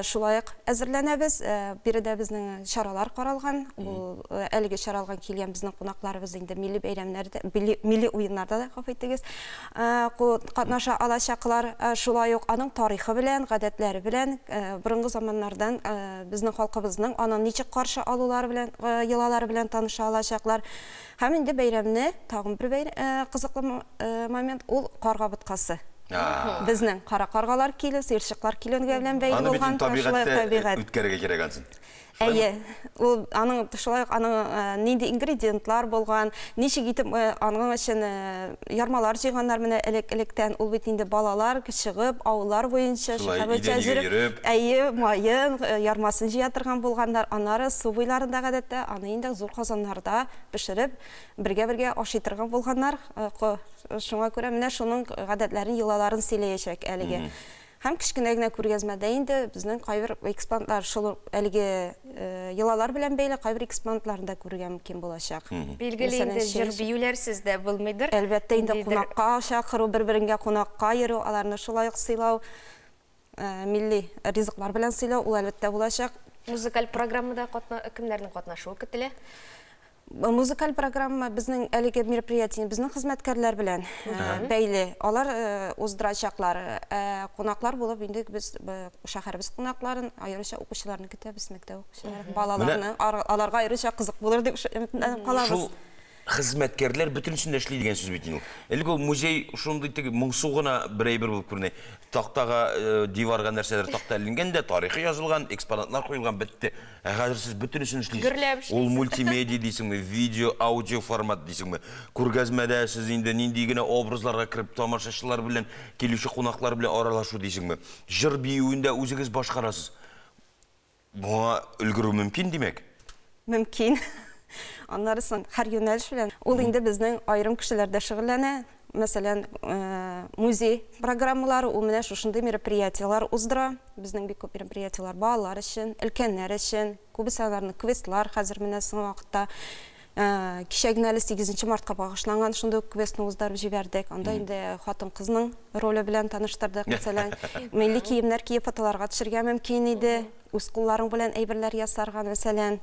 шулай ук әзерләнәбез. Биредә безнең чаралар каралган. Ул әлеге чараларга килгән безнең кунакларыбыз инде милли бәйрәмнәрдә, милли уеннарда да, гафу итегез, катнаша алачаклар. Шулай ук аның тарихы белән, гадәтләре белән, борынгы заманнардан безнең халкыбызның аны ничек каршы алулары белән, йолалары белән таныша алачаклар. Һәм инде бәйрәмне тагын бер кызыклы момент ул карга боткасы. Безнең кара каргалар килү, сыерчыклар килүгә белән бәйле булган табигать үткәрергә кирәк ансын. Әйе, ул аның шулай ук аның нинди ингредиентлар булган, ничек итеп аның өчен ярмалар җыйганнар менә элек-электән, ул бит инде балалар чыгып, авыллар буенча, шәһәр буенча йөреп, әйе, маен, ярмасын җыя торган булганнар. Аннары су буйларында гадәттә аны инде зур казаннарда пешереп, бергә-бергә ашый торган булганнар. Шуңа күрә менә шуның гадәтләрен, йолаларын сөйләячәк әлеге. Һәм кечкенә генә күргәзмәдә инде безнең кайбер экспонатлар шул әлеге йолалар белән бәйле кайбер экспонатларны да күрергә мөмкин булачак. Билгеле инде җыр биюләр сездә булмыйдыр. Әлбәттә инде кунакка чакыру, бер-береңгә кунакка йөрү, аларны шулай ук сыйлау, милли ризыклар белән сыйлау ул әлбәттә булачак. Музыкаль программада кемнәрнең катнашуы көтелә? Музыкаль программа безнең әлеге мероприятие безнең хезмәткәрләр белән бәйле. Алар уздырачаклар. Кунаклар булып инде без шәһәребез кунакларын, аеруча укучыларны көтәбез, мәктәп укучылары, балаларны, аларга аеруча кызык булыр дип өметләнеп калабыз. Шул хезмәткәрләр бөтенесен дә эшли дигән сүз бит инде ул. Элек ул музей шундый теге моңсу гына бер әйбер булып күренә. Тактага, диварга нәрсәләр такта эленгән дә, тарихы язылган, экспонатлар куелган, бетте. Ә хәзер сез бөтенесен эшлисез. Гөрләп эшлисез. Ул мультимедиа дисеңме, видео, аудио формат дисеңме. Күргәзмәдә сез инде нинди генә образларга кереп тамашачылар белән, килүче кунаклар белән аралашу дисеңме. Җыр биюен дә үзегез башкарасыз. Моңа өлгерү мөмкин димәк? Мөмкин. Аннары соң һәр юнәлеш белән ул инде безнең аерым кешеләрдә шөгыльләнә. Мәсәлән, музей программалары, ул менә шушындый мероприятиелар уздыра. Безнең бик күп мероприятиелар балалар өчен, өлкәннәр өчен, күбесе аларны квестлар хәзер менә соңгы вакытта. Кичә генә әле 8 мартка багышланган шундый ук квестны уздырып җибәрдек. Анда инде хатын-кызның роле белән таныштырдык. Мәсәлән, милли киемнәр киеп фотоларга төшергә мөмкин иде. Үз кулларың белән әйберләр ясарга, мәсәлән.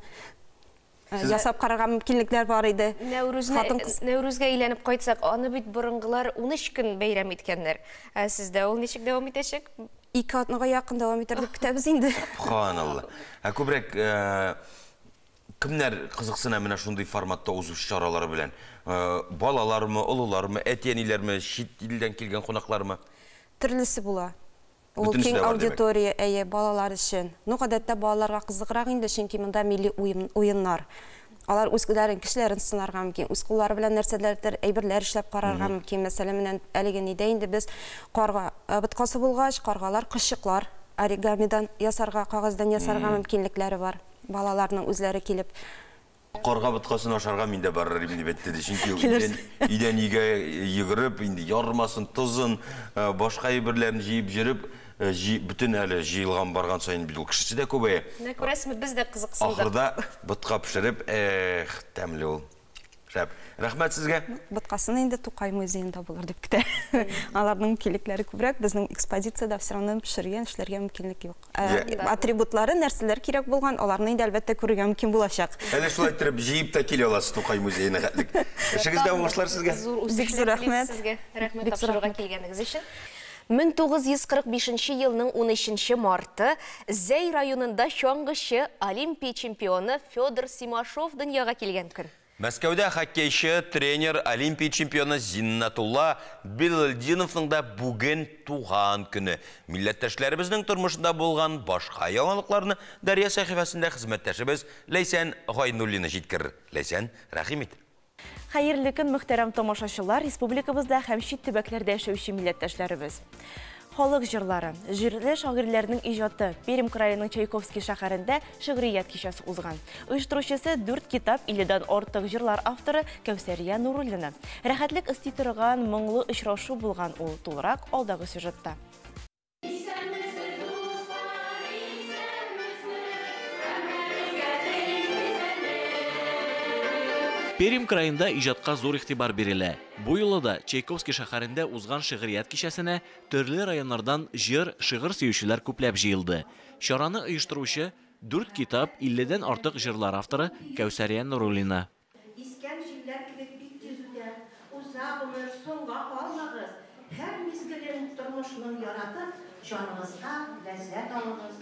Ясап карарга мөмкинлекләр бар иде. Нәүрүзгә әйләнеп кайтсак, аны бит борынгылар 13 көн бәйрәм иткәннәр. Ә сездә ул ничек дәвам итәчәк? 2 атнага якын дәвам итәр дип көтәбез инде. Субханалла. Ә күбрәк кемнәр кызыксына менә шундый форматта узучы чаралары белән? Балалармы, олылармы, әти-әниләрме, чит илдән килгән кунаклармы? Төрлесе була. Ул киң аудитория, әйе, балалар өчен. Ну, гадәттә балаларга кызыграк инде, чөнки монда милли уеннар. Алар үзләрен, кешеләрен сынарга мөмкин, үз куллары белән нәрсәләрдер, әйберләр эшләп карарга мөмкин. Мәсәлән, менә әлеге нидә инде без карга боткасы булгач, каргалар, кошчыклар оригамидан ясарга, кагаздан ясарга мөмкинлекләре бар. Балаларның үзләре килеп. Карга боткасын ашарга мин дә барыр идем дип әйтте, чөнки өйдән өйгә йөгереп, инде ярмасын, тозын, башка әйберләрен җыеп йөреп, бөтен әле җыелган барган саен бит ул кешесе дә күбәя. Менә күрәсезме, без дә кызыксындык. Ахырда ботка пешереп, эх, тәмле ул. Шәп. Рәхмәт сезгә. Боткасын инде Тукай музеенда булыр дип көтә. Аларның мөмкинлекләре күбрәк, безнең экспозициядә все равно пешергән, эшләргә мөмкинлек юк. Атрибутлары, нәрсәләр кирәк булган, аларны инде әлбәттә күрергә мөмкин булачак. Әле шулай иттереп җыеп та килә аласыз Тукай музеена хәтлек. Эшегездә уңышлар сезгә. Бик зур рәхмәт сезгә. Рәхмәт тапшыруга килгәнегез өчен. 1945 елның 13 марты Зәй районында чаңгычы, Олимпия чемпионы Федор Симашов дөньяга килгән көн. Мәскәүдә хоккейчы, тренер, Олимпия чемпионы Зиннатулла Билалдиновның да бүген туган көне. Милләттәшләребезнең тормышында булган башка яңалыкларны Дәрья сәхифәсендә хезмәттәшебез Ләйсән Гайнуллина җиткерер. Ләйсән, рәхим ит. Хәерле көн, мөхтәрәм тамашачылар, республикабызда һәм чит төбәкләрдә яшәүче милләттәшләребез. Халык җырлары, җирле шагыйрьләрнең иҗаты Пермь краеның Чайковский шәһәрендә шигърият кичәсе узган. Оештыручысы 4 китап 50-дән артык җырлар авторы Кәүсәрия Нуруллина. Рәхәтлек өсти торган моңлы очрашу булган ул, тулырак алдагы сюжетта. Пермь краенда иҗатка зур игътибар бирелә. Бу юлы да Чайковский шәһәрендә узган шигърият кичәсенә төрле районнардан җыр, шигырь сөючеләр күпләп җыелды. Чараны оештыручы 4 китап 50-дән артык җырлар авторы Кәүсәрия Нуруллина. Искән җилләр кебек бик тиз үтә, уза гомер, соңга калмагыз. Һәр мизгелен тормышның яратып, җаныгызга ләззәт алыгыз.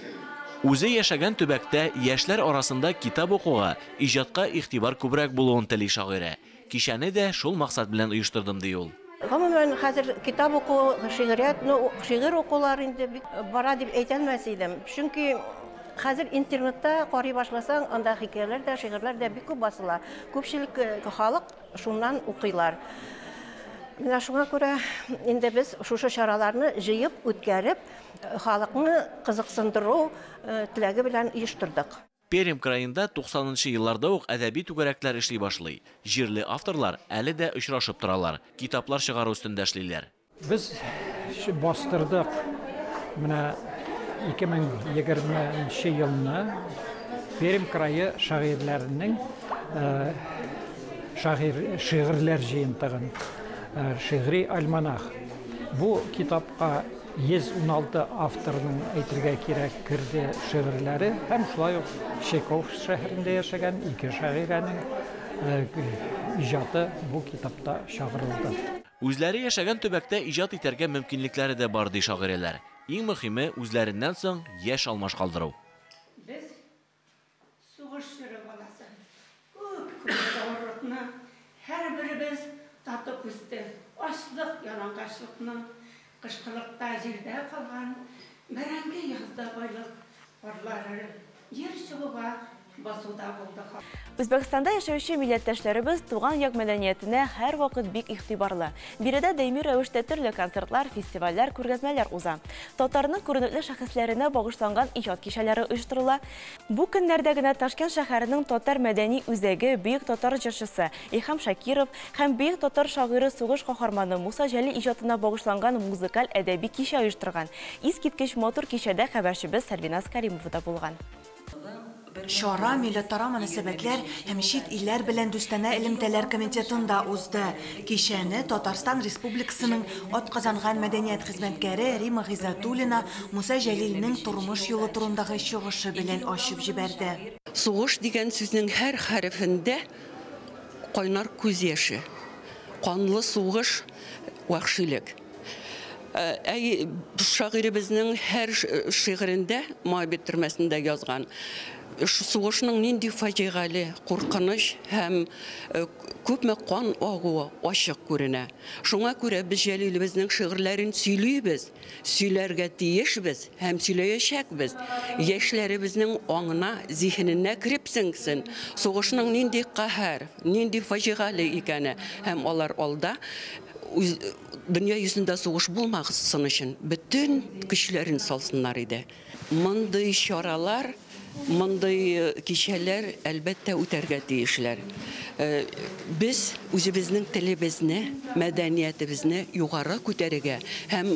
Үзе яшәгән төбәктә яшьләр арасында китап укуга, иҗатка игътибар күбрәк булуын тели шагыйрә. Кичәне дә шул максат белән оештырдым, ди ул. Гомумән, хәзер китап уку, шигърият, ну, шигырь укулар инде бик бара дип әйтә алмас идем. Чөнки хәзер интернетта карый башласаң, анда хикәяләр дә, шигырьләр дә бик күп басыла. Күпчелек халык шуннан укыйлар. Менә шуңа күрә инде без шушы чараларны җыеп, үткәреп, халыкны кызыксындыру теләге белән оештырдык. Пермь краенда 90-нчы елларда ук әдәби түгәрәкләр эшли башлый. Җирле авторлар әле дә очрашып торалар, китаплар чыгару өстендә эшлиләр. Без бастырдык менә 2020 елны Пермь крае шагыйрьләренең шигырьләр җыентыгын, шигъри альманах. Бу китапка 116 авторның әйтергә кирәк керде шигырьләре һәм шулай ук Чайков шәһәрендә яшәгән ике шагыйрәнең иҗаты бу китапта чагырылды. Үзләре яшәгән төбәктә иҗат итәргә мөмкинлекләре дә бар, ди шагыйрәләр. Иң мөһиме үзләреннән соң яшь алмаш калдыру. Без сугыш чоры баласы. Күп күп авырлыкны һәрберебез татып үсте. Ачлык, ялангачлыкны, кышкылыкта җирдә калган, бәрәңге язда байлык карлары җир чыгуга басуда булды. Үзбәкстанда яшәүче милләттәшләребез туган як мәдәниятенә һәрвакыт бик игътибарлы. Биредә даими рәвештә төрле концертлар, фестивальләр, күргәзмәләр уза. Татарның күренекле шәхесләренә багышланган иҗат кичәләре оештырыла. Бу көннәрдә генә Ташкент шәһәренең татар мәдәни үзәге бөек татар җырчысы Илһам Шакиров һәм бөек татар шагыйре сугыш каһарманы Муса Җәлил иҗатына багышланган музыкаль әдәби кичә оештырган. Искиткеч матур кичәдә хәбәрчебез Сәрвиназ Каримова да булган. Чара Милләтара мөнәсәбәтләр һәм чит илләр белән дустанә элемтәләр комитетында узды. Кичәне Татарстан Республикасының атказанган мәдәният хезмәткәре Рима Гыйззәтуллина Муса Җәлилнең тормыш юлы турындагы чыгышы белән ачып җибәрде. Сугыш дигән сүзнең һәр хәрефендә кайнар күз яше, канлы сугыш, вәхшилек. Әй, шагыйребезнең һәр шигырендә, Моабит төрмәсендә язган, сугышның нинди фаҗигале, куркыныч һәм күпме кан агуы ачык күренә. Шуңа күрә без Җәлилебезнең шигырьләрен сөйлибез, сөйләргә тиешбез һәм сөйләячәкбез. Яшьләребезнең аңына, зиһененә кереп сеңсен сугышның нинди каһәр, нинди фаҗигале икәне һәм алар алда дөнья йөзендә сугыш булмасын өчен бөтен көчләрен салсыннар иде. Мондый чаралар, мондый кичәләр, әлбәттә, үтәргә тиешләр. Без үзебезнең телебезне, мәдәниятебезне югары күтәрергә һәм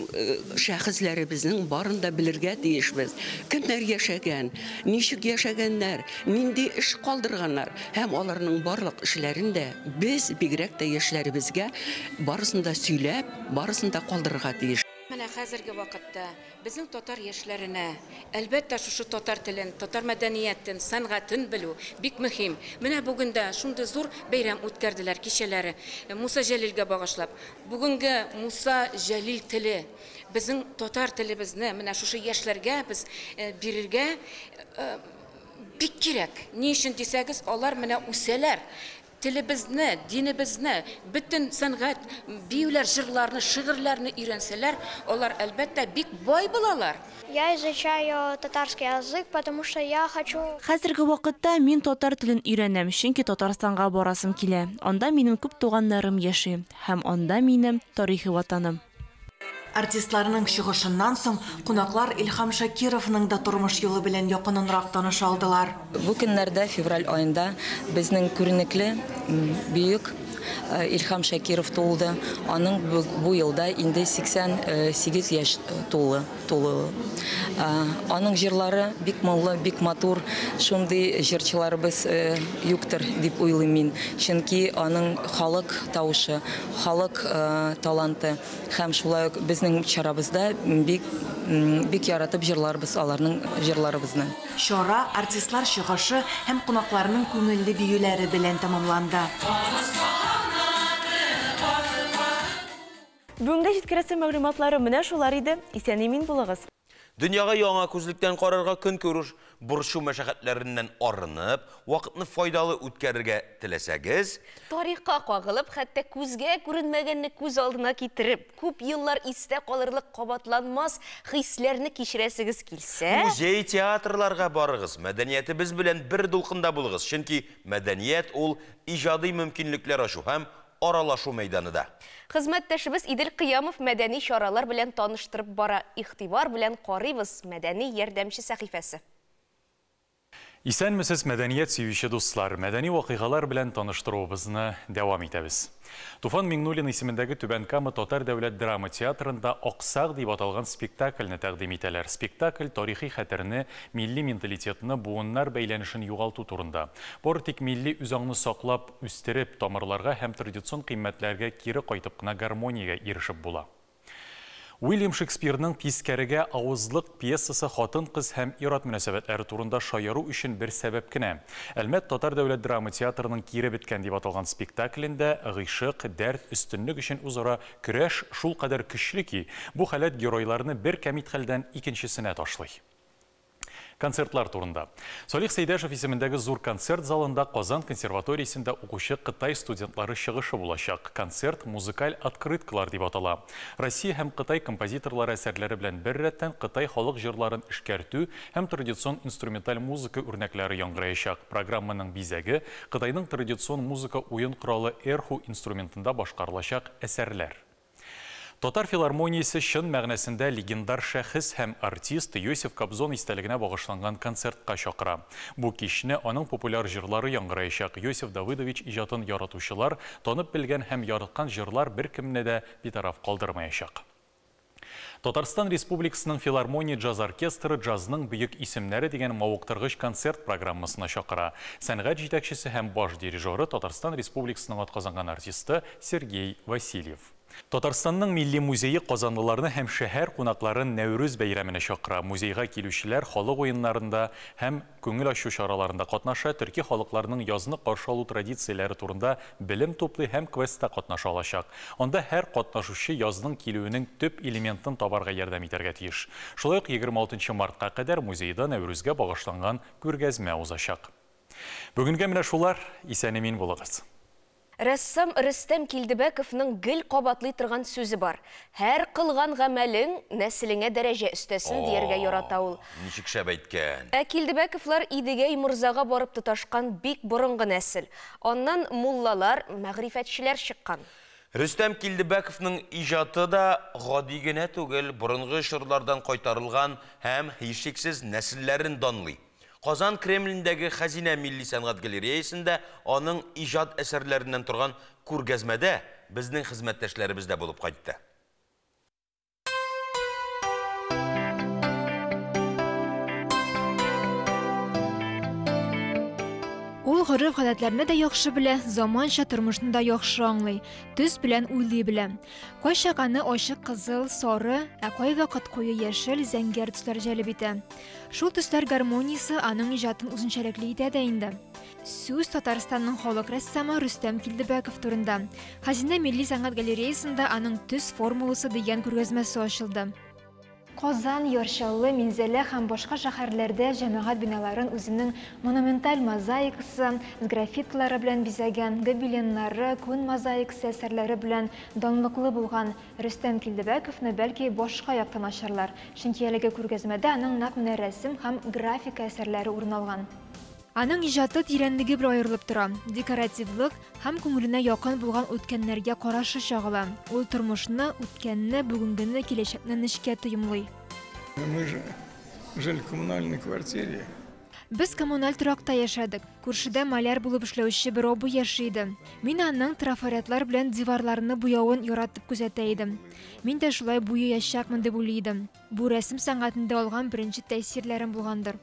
шәхесләребезнең барын да белергә тиешбез. Кемнәр яшәгән, ничек яшәгәннәр, нинди эш калдырганнар һәм аларның барлык эшләрен дә без, бигрәк тә яшьләребезгә, барысын да сөйләп, барысын да калдырырга тиеш. Менә хәзерге вакытта безнең татар яшьләренә, әлбәттә, шушы татар телен, татар мәдәниятен, сәнгатен белү бик мөһим. Менә бүген дә шундый зур бәйрәм үткәрделәр, кичәләре Муса Җәлилгә багышлап. Бүгенге Муса Җәлил теле, безнең татар телебезне менә шушы яшьләргә без бирергә бик кирәк. Ни өчен дисәгез, алар менә үсәләр. Телебезне, динебезне, бөтен сәнгать, биюләр, җырларны, шигырьләрне өйрәнсәләр, алар, әлбәттә, бик бай булалар. Я изучаю татарский язык, потому что я хочу... Хәзерге вакытта мин татар телен өйрәнәм, чөнки Татарстанга барасым килә. Анда минем күп туганнарым яши, һәм анда минем тарихи ватаным. Артистларның чыгышыннан соң кунаклар Илһам Шакировның да тормыш юлы белән якыннанрак таныша алдылар. Бу көннәрдә, февраль аенда, безнең күренекле бөек Илһам Шакиров туылды. Аның бу елда инде 88 яшь тулы. Аның җырлары бик моңлы, бик матур. Шундый җырчыларыбыз юктыр дип уйлыйм мин. Чөнки аның халык тавышы, халык таланты һәм шулай ук безнең чарабызда бик бик яратып җырларбыз аларның җырларыбызны. Чара артистлар чыгышы һәм кунакларның күңелле биюләре белән тәмамланды. Бүгенге җиткерәсе мәгълүматлары менә шулар иде. Исән-имин булыгыз. Дөньяга яңа күзлектән карарга, көнкүреш борчу мәшәкатьләреннән арынып, вакытны файдалы үткәрергә теләсәгез, тарихка кагылып, хәтта күзгә күренмәгәнне күз алдына китереп, күп еллар истә калырлык кабатланмас хисләрне кичерәсегез килсә, музей, театрларга барыгыз, мәдәниятебез белән бер дулкында булыгыз, чөнки мәдәният ул иҗади мөмкинлекләр ачу һәм аралашу мәйданы да. Хезмәттәшебез Идел Кыямов мәдәни чаралар белән таныштырып бара. Игътибар белән карыйбыз мәдәни ярдәмче сәхифәсе. Исәнмесез, мәдәният сөюче дуслар. Мәдәни вакыйгалар белән таныштыруыбызны дәвам итәбез. Туфан Миңнуллин исемендәге Түбән Кама Татар дәүләт драма театрында Аксак дип аталган спектакльне тәкъдим итәләр. Спектакль тарихи хәтерне, милли менталитетны, буыннар бәйләнешен югалту турында. Бары тик милли үзаңны саклап, үстереп, тамырларга һәм традицион кыйммәтләргә кире кайтып кына гармониягә ирешеп була. Уильям Шекспирның «Тискәрегә авызлык» пьесасы хатын-кыз һәм ир-ат мөнәсәбәтләре турында шаяру өчен бер сәбәп кенә. Әлмәт Татар дәүләт драма театрының «Кире беткән» дип аталган спектаклендә гыйшык, дәрт, өстенлек өчен үзара көрәш шулкадәр көчле ки, бу халәт геройларны бер кәмит хәлдән икенчесенә ташлый. Концертлар турында. Салих Сәйдәшев исемендәге зур концерт залында Казан консерваториясендә укучы Кытай студентлары чыгышы булачак. Концерт музыкаль открыткалар дип атала. Россия һәм Кытай композиторлары әсәрләре белән бер рәттән Кытай халык җырларын эшкәртү һәм традицион инструменталь музыка үрнәкләре яңгыраячак. Программаның бизәге Кытайның традицион музыка уен коралы эрху инструментында башкарылачак әсәрләр. Татар филармониясе чын мәгънәсендә легендар шәхес һәм артист Йосиф Кобзон истәлегенә багышланган концертка чакыра. Бу кичне аның популяр җырлары яңгыраячак. Йосиф Давыдович иҗатын яратучылар, танып белгән һәм яраткан җырлар беркемне дә битараф калдырмаячак. Татарстан Республикасының филармония джаз оркестры джазның бөек исемнәре дигән мавыктыргыч концерт программасына чакыра. Сәнгать җитәкчесе һәм баш дирижеры Татарстан Республикасының атказанган артисты Сергей Васильев. Татарстанның милли музее казанлыларны һәм шәһәр кунакларын Нәүрүз бәйрәменә чакыра. Музейга килүчеләр халык уеннарында һәм күңел ачу чараларында катнаша, төрки халыкларның язны каршы алу традицияләре турында белем туплый һәм квестта катнаша алачак. Анда һәр катнашучы язның килүенең төп элементын табарга ярдәм итәргә тиеш. Шулай ук 26 мартка кадәр музейда Нәүрүзгә багышланган күргәзмә узачак. Бүгенгә менә шулар, исән-имин булыгыз. Рәссам Рөстәм Килдебәковның гел кабатлый торган сүзе бар. Һәр кылган гамәлең нәселеңә дәрәҗә өстәсен дияргә ярата ул. Ничек шәп әйткән. Ә Килдебәковлар Идегәй морзага барып тоташкан бик борынгы нәсел. Аннан муллалар, мәгърифәтчеләр чыккан. Рөстәм Килдебәковның иҗаты да гади генә түгел, борынгы чорлардан кайтарылган һәм һичшиксез нәселләрен данлый. Казан Кремлендәге Хәзинә милли сәнгать галереясендә аның иҗат әсәрләреннән торган күргәзмәдә безнең хезмәттәшләребез дә булып кайтты. Ул гореф-гадәтләрне дә яхшы белә, заманча тормышны да яхшы аңлый, төс белән уйлый белә. Кайчак аны ачык кызыл, сары, ә кайвакыт куе яшел, зәңгәр төсләр җәлеп итә. Шул төсләр гармониясе аның иҗатын үзенчәлекле итә дә инде. Сүз Татарстанның халык рәссамы Рөстәм Килдебәков турында. Хәзинә милли сәнгать галереясында аның төс формуласы дигән күргәзмәсе ачылды. Казан, Яр Чаллы, Минзәлә һәм башка шәһәрләрдә җәмәгать биналарын үзенең монументаль мозаикасы, сграффитилары белән бизәгән, гобеленнары, күн мозаикасы әсәрләре белән данлыклы булган Рөстәм Килдебәковны бәлки башка яктан ачарлар, чөнки әлеге күргәзмәдә аның нәкъ менә рәсем һәм графика әсәрләре урын алган. Аның иҗаты тирәнлеге белән аерылып тора, декоративлык һәм күңеленә якын булган үткәннәргә карашы чагыла. Ул тормышны, үткәнне, бүгенгене, киләчәкне нечкә тоемлый. Мы же жили в коммунальной квартире. Без коммуналь торакта яшәдек. Күршедә маляр булып эшләүче бер абый яши иде. Мин аның трафаретлар белән диварларны буявын яратып күзәтә идем. Мин дә шулай буяячакмын дип уйлый идем. Бу рәсем сәнгатендә алган беренче тәэсирләрем булгандыр.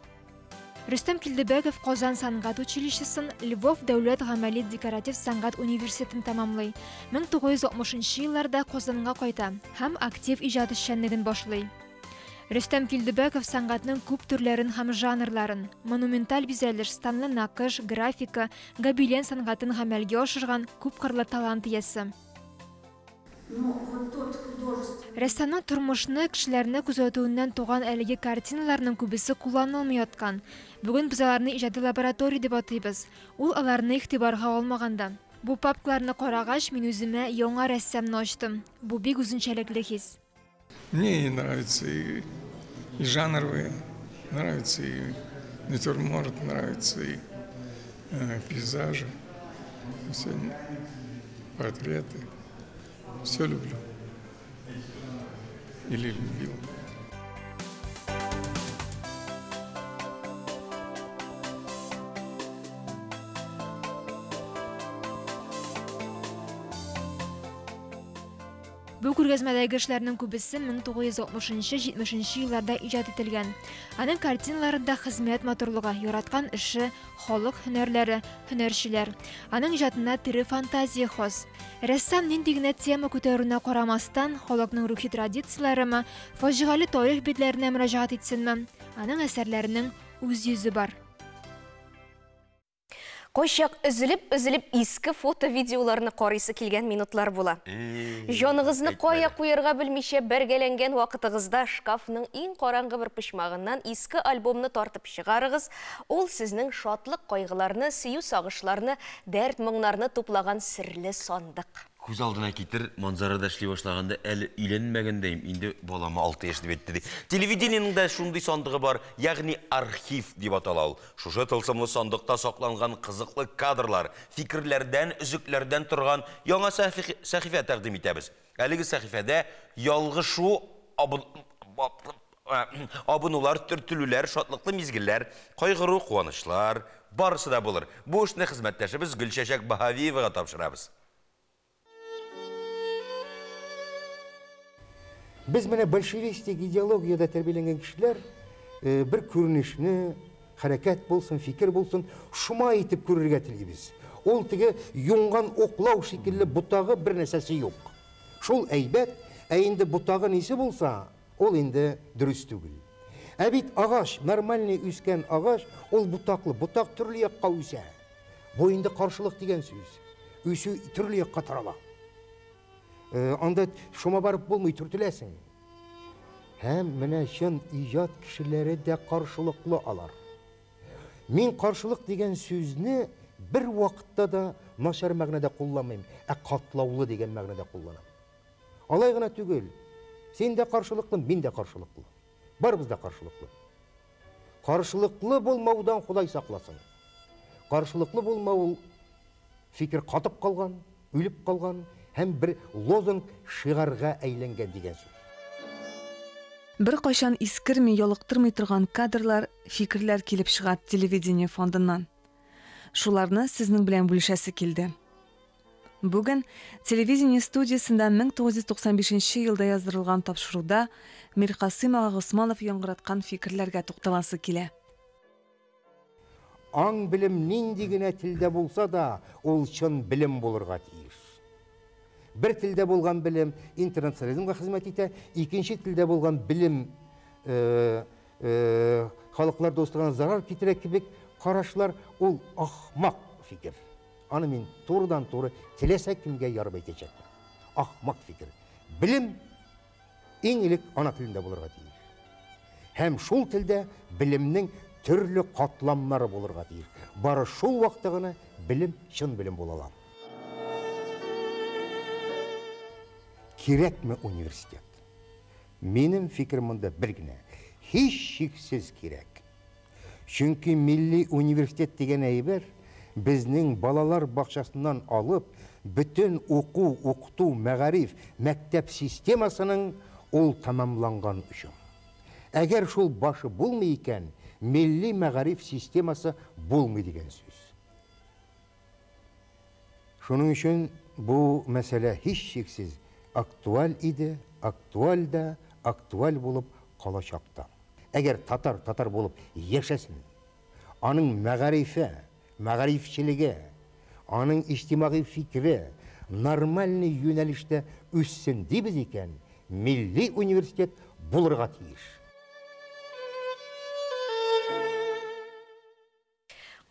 Рөстәм Килдебәков Казан сәнгать училищесын, Львов дәүләт гамәли декоратив сәнгать университетын тәмамлый. 1960 елларда Казанга кайта һәм актив иҗат эшчәнлеген башлый. Рөстәм Килдебәков сәнгатьнең күп төрләрен һәм жанрларын, монументаль бизәлеш, станлы нақыш, графика, гобелен сәнгатен гамәлгә ашырган күпкырлы талант иясе. Рәссамның тормышны, кешеләрне күзәтүеннән туган әлеге картиналарның күбесе кулланылмый яткан. Бүген без аларны иҗади лаборатория дип атыйбыз. Ул аларны игътибарга алмаган да. Бу папкаларны карагач, мин үземә яңа рәссамны ачтым. Бу бик үзенчәлекле хис. Мне нравится и жанровые, нравится и натюрморт, нравится и пейзажи, все портреты. Все люблю. Или любил. Бу күргәзмәдәге эшләрнең күбесе 1960-70 елларда иҗат ителгән. Аның картиналарында хезмәт матурлыгы, яраткан эше, халык һөнәрләре, һөнәрчеләр. Аның иҗатына тере фантазия хас. Рәссам нинди генә тема күтәрүенә карамастан, халыкның рухи традицияләреме, фаҗигале тарих битләренә мөрәҗәгать итсенме, аның әсәрләренең үз йөзе бар. Кайчак өзелеп-өзелеп иске фото-видеоларны карыйсы килгән минутлар була. Җаныгызны кая куярга белмичә бәргәләнгән вакытыгызда шкафның иң караңгы бер почмагыннан иске альбомны тартып чыгарыгыз. Ул сезнең шатлык, кайгыларны, сөю сагышларны, дәрт моңнарны туплаган серле сандык. Күз алдына китер, Манзарада эшли башлаганда әле өйләнмәгәндәем, инде балама 6 яшь дип әйтте ди. Телевидениенең дә шундый сандыгы бар, ягъни архив дип атала ул. Шушы тылсымлы сандыкта сакланган кызыклы кадрлар, фикерләрдән, өзекләрдән торган яңа сәхифә тәкъдим итәбез. Әлеге сәхифәдә ялгышу, абынулар, төртелүләр, шатлыклы мизгелләр, кайгыру, куанычлар, барысы да булыр. Бу эшне хезмәттәшебез Гөлчәчәк Баһавиевага тапшырабыз. Без менә большевистик идеологиядә тәрбияләнгән кешеләр бер күренешне, хәрәкәт булсын, фикер булсын, шома итеп күрергә телибез. Ул теге юнган уклау шикелле ботагы бер нәрсәсе юк. Шул әйбәт, ә инде ботагы нисе булса, ул инде дөрес түгел. Ә бит агач, нормальный үскән агач, ул ботаклы, ботак төрле якка үсә. Бу инде каршылык дигән сүз. Үсү төрле якка тарала. Анда шома барып булмый, төртеләсең. Һәм менә чын иҗат кешеләре дә каршылыклы алар. Мин каршылык дигән сүзне бер вакытта да начар мәгънәдә кулланмыйм, ә катлаулы дигән мәгънәдә кулланам. Алай гына түгел. Син дә каршылыклы, мин дә каршылыклы. Барыбыз да каршылыклы. Каршылыклы булмаудан Ходай сакласын. Каршылыклы булмау ул фикер катып калган, үлеп калган һәм бер лозунг шигарга әйләнгән дигән сүз. Беркайчан искерми, ялыктырмый торган кадрлар, фикерләр килеп чыга телевидение фондыннан. Шуларны сезнең белән бүлешәсе килде. Бүген телевидение студиясендә 1995 елда яздырылган тапшыруда Миркасыйм ага Госманов яңгыраткан фикерләргә тукталасы килә. Аң белем нинди генә телдә булса да, ул чын белем булырга тиеш. Бер телдә булган белем интернационализмга хезмәт итә, икенче телдә булган белем халыклар дуслыгына зарар китерә кебек карашлар ул ахмак фикер. Аны мин турыдан-туры теләсә кемгә ярып әйтәчәкмен. Ахмак фикер. Белем иң элек ана телендә булырга тиеш. Һәм шул телдә белемнең төрле катламнары булырга тиеш. Бары шул вакытта гына белем чын белем була ала. Кирәкме университет? Минем фикерем монда бер генә. Һичшиксез кирәк. Чөнки милли университет дигән әйбер безнең балалар бакчасыннан алып, бөтен уку, укыту, мәгариф, мәктәп системасының ул тәмамланган өчен. Әгәр шул башы булмый икән, милли мәгариф системасы булмый дигән сүз. Шуның өчен бу мәсьәлә һичшиксез актуаль иде, актуаль да, актуаль булып калачак та. Әгәр татар татар булып яшәсен, аның мәгарифе, мәгарифчелеге, аның иҗтимагый фикере нормальный юнәлештә үссен дибез икән, милли университет булырга тиеш.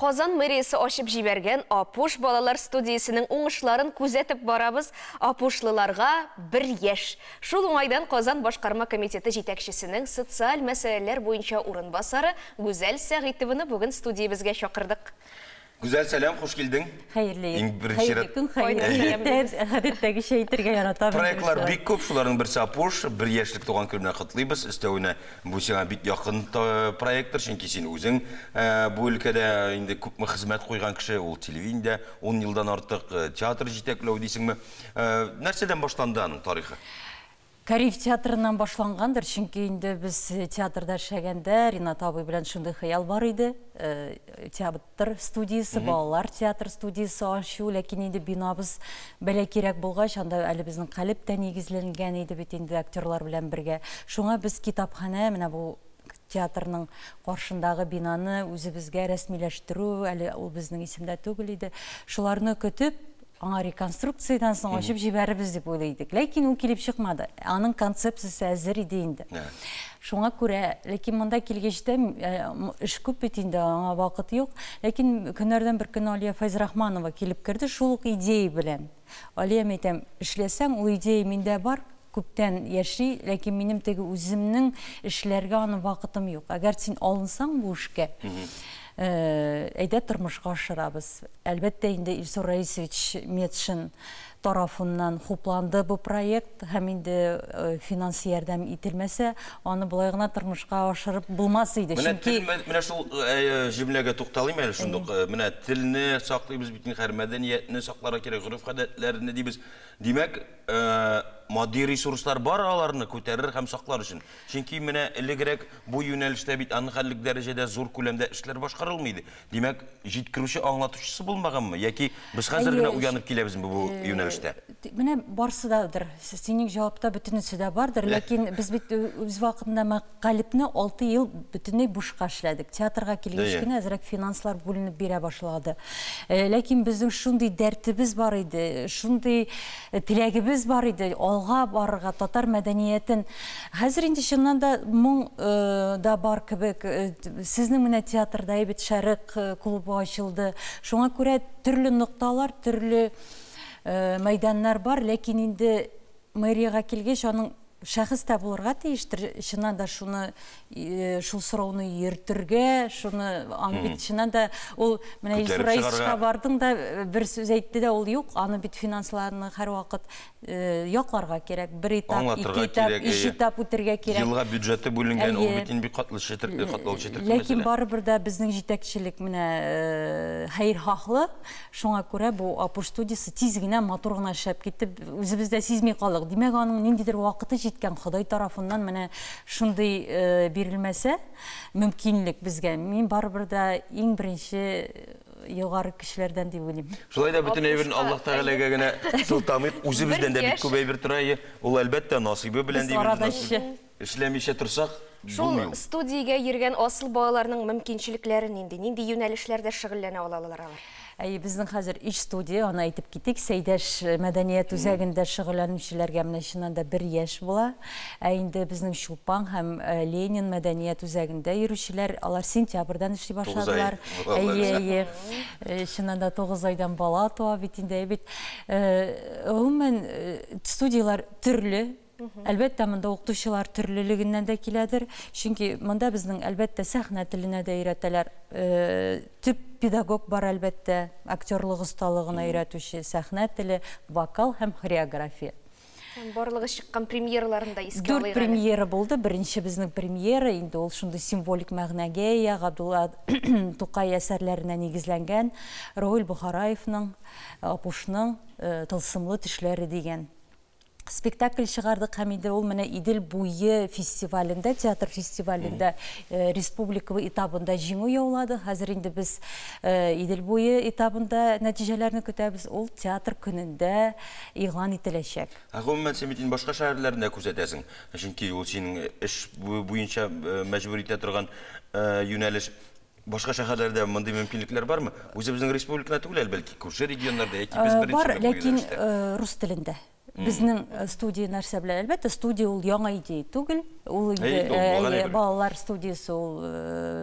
Казан мэриясе ачып җибәргән Апуш балалар студиясенең уңышларын күзәтеп барабыз. Апушлыларга бер яшь. Шул уңайдан Казан башкарма комитеты җитәкчесенең социаль мәсьәләләр буенча урынбасары Гүзәл Сәгыйтованы бүген студиябезгә чакырдык. Гүзәл, сәлам, хуш килдең. Хәерле Иң беренче хәерле чират- көн, хәерле Әйе. иртә. Гадәттәгечә әйтергә яратам. Проектлар бик күп, шуларның берсе Апуш, бер яшьлек туган көн белән котлыйбыз. Өстәвенә бу сиңа бик якын проекттыр, чөнки син үзең бу өлкәдә инде күпме хезмәт куйган кеше, ул телевидениедә 10 елдан артык театр җитәкләү дисеңме. Нәрсәдән башланды аның тарихы? Кариев театрыннан башлангандыр, чөнки инде без театрда эшләгәндә Ринат абый белән шундый хыял бар иде. Театр студиясе, балалар театр студиясе ачу, ләкин инде бинабыз бәләкәйрәк булгач, анда әле безнең калеб тә нигезләнгән иде бит инде актерлар белән бергә. Шуңа без китапханә, менә бу театрның каршындагы бинаны үзебезгә рәсмиләштерү, әле ул безнең исемдә түгел иде. Шуларны көтеп, аңа реконструкциядән соң ачып җибәрербез дип уйлый идек. Ләкин ул килеп чыкмады. Аның концепциясе әзер иде инде. Шуңа күрә, ләкин монда килгәч тә, эш күп бит инде, аңа вакыт юк. Ләкин көннәрдән бер көн Алия Фәйзрахманова килеп керде шул ук идея белән. Алия, мин әйтәм, эшләсәң, ул идея миндә бар, күптән яши, ләкин минем теге үземнең эшләргә аны вакытым юк. Әгәр син алынсаң бу эшкә, әйдә тормышка ашырабыз. Әлбәттә инде Илсур Раисович Метшин тарафыннан хупланды бу проект, һәм инде финанс ярдәм ителмәсә, аны болай гына тормышка ашырып булмас иде. Менә Чөнки тел, менә шул җөмләгә тукталыйм әле шундук. Менә телне саклыйбыз бит инде, хәер, мәдәниятне сакларга кирәк, гореф-гадәтләрне дибез. Димәк, Матди ресурслар бар аларны күтәрер һәм саклар өчен. Чөнки менә элегрәк бу юнәлештә бит аны хәллек дәрәҗәдә зур күләмдә эшләр башкарылмый иде. Димәк, җиткерүче, аңлатучысы булмаганмы? Яки без хәзер генә уянып киләбезме бу юнәлештә? Менә барсы дадыр. Синең җавапта бөтенесе дә бардыр. Ләкин без бит үз вакытында Калебне 6 ел бөтенләй бушка эшләдек. Театрга килгәч кенә әзрәк финанслар бүленеп бирә башлады. Ләкин безнең шундый дәртебез бар иде, шундый теләгебез бар иде алга барырга, татар мәдәниятен. Хәзер инде чыннан да моң да бар кебек. Сезнең менә театрда бит Шәрык клубы ачылды. Шуңа күрә төрле нокталар, төрле мәйданнар бар, ләкин инде мэриягә килгәч, аның шәхес тә булырга тиештер, чыннан да шуны шул сорауны йөртергә, шуны аны бит чыннан да ул менә Илсур Раисовичка бардың да бер сүз әйтте дә ул юк, аны бит финансларны һәрвакыт якларга кирәк, бер этап, ике этап, өч этап үтергә кирәк. Елга бюджеты бүленгән, ул бит инде бик катлы четерекле, катлаулы четерекле мәсьәлә. Ләкин барыбер дә безнең җитәкчелек менә хәерхаһлы. Шуңа күрә бу Апуш студиясе тиз генә, матур гына эшләп китте, үзебез дә сизми калдык. Димәк, аның ниндидер вакыты җиткән, Ходай тарафыннан менә шундый бирелмәсә мөмкинлек безгә. Мин барыбер дә иң беренче югары кешеләрдән дип уйлыйм. Шулай да бөтен әйберне Аллаһ Тәгаләгә генә сылтамыйк, үзебездән дә бик күп әйбер тора. Ул, әлбәттә, насыйбы белән дибез. Эшләмичә торсак, Шул студиягә йөргән асыл балаларның мөмкинчелекләре нинди? Нинди юнәлешләрдә шөгыльләнә алалар алар? Әйе, безнең хәзер өч студия, аны әйтеп китик. Сәйдәш мәдәният үзәгендә шөгыльләнүчеләргә менә чыннан да бер яшь була. Ә инде безнең Чулпан һәм Ленин мәдәният үзәгендә йөрүчеләр, алар сентябрьдән эшли башладылар. Әйе, әйе. Чыннан да 9 айдан бала туа бит инде, бит. Гомумән, студияләр төрле. Әлбәттә, монда укытучылар төрлелегеннән дә киләдер. Чөнки монда безнең, әлбәттә, сәхнә теленә дә өйрәтәләр. Төп педагог бар, әлбәттә, актерлык осталыгына өйрәтүче, сәхнә теле, вокал һәм хореография. Һәм барлыгы чыккан премьераларын да искә алыйк әле. Дүрт премьера булды. Беренче безнең премьера, инде ул шундый символик мәгънәгә ия, Габдулла Тукай әсәрләренә нигезләнгән Равил Бохараевның, Апушның Тылсымлы төшләре дигән спектакль чыгардык һәм инде ул менә Идел буе фестивалендә, театр фестивалендә республика этабында җиңү яулады. Хәзер инде без Идел буе этабында нәтиҗәләрне көтәбез. Ул театр көнендә игълан ителәчәк. Ә гомумән, син бит инде башка шәһәрләрне дә күзәтәсең. Чөнки ул синең эш буенча мәҗбүр итә торган юнәлеш. Башка шәһәрләрдә мондый мөмкинлекләр бармы? Үзебезнең республикада түгел, бәлки күрше регионнарда яки без беренче Бар, ләкин рус телендә. Безнең студия нәрсә белән? Әлбәттә, студия ул яңа идея түгел. Ул инде балалар студиясе ул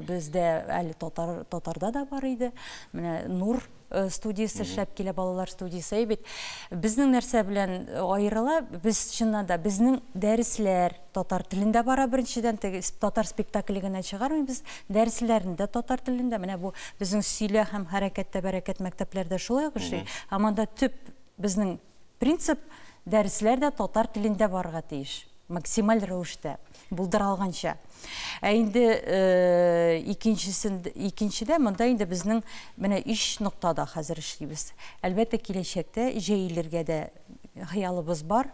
бездә әле татарда да бар иде. Менә Нур студиясе эшләп килә, балалар студиясе бит. Безнең нәрсә белән аерыла? Без чыннан да безнең дәресләр татар телендә бара беренчедән, теге татар спектакле генә чыгармыйбыз, дәресләрне дә татар телендә. Менә бу безнең сөйлә һәм хәрәкәттә бәрәкәт мәктәпләрдә шулай ук эшли. Һәм анда төп безнең принцип дәресләр дә татар телендә барырга тиеш, максималь рәвештә, булдыра алганча. Ә инде икенчедә монда инде безнең менә өч ноктада хәзер эшлибез. Әлбәттә, киләчәктә җәелергә дә хыялыбыз бар.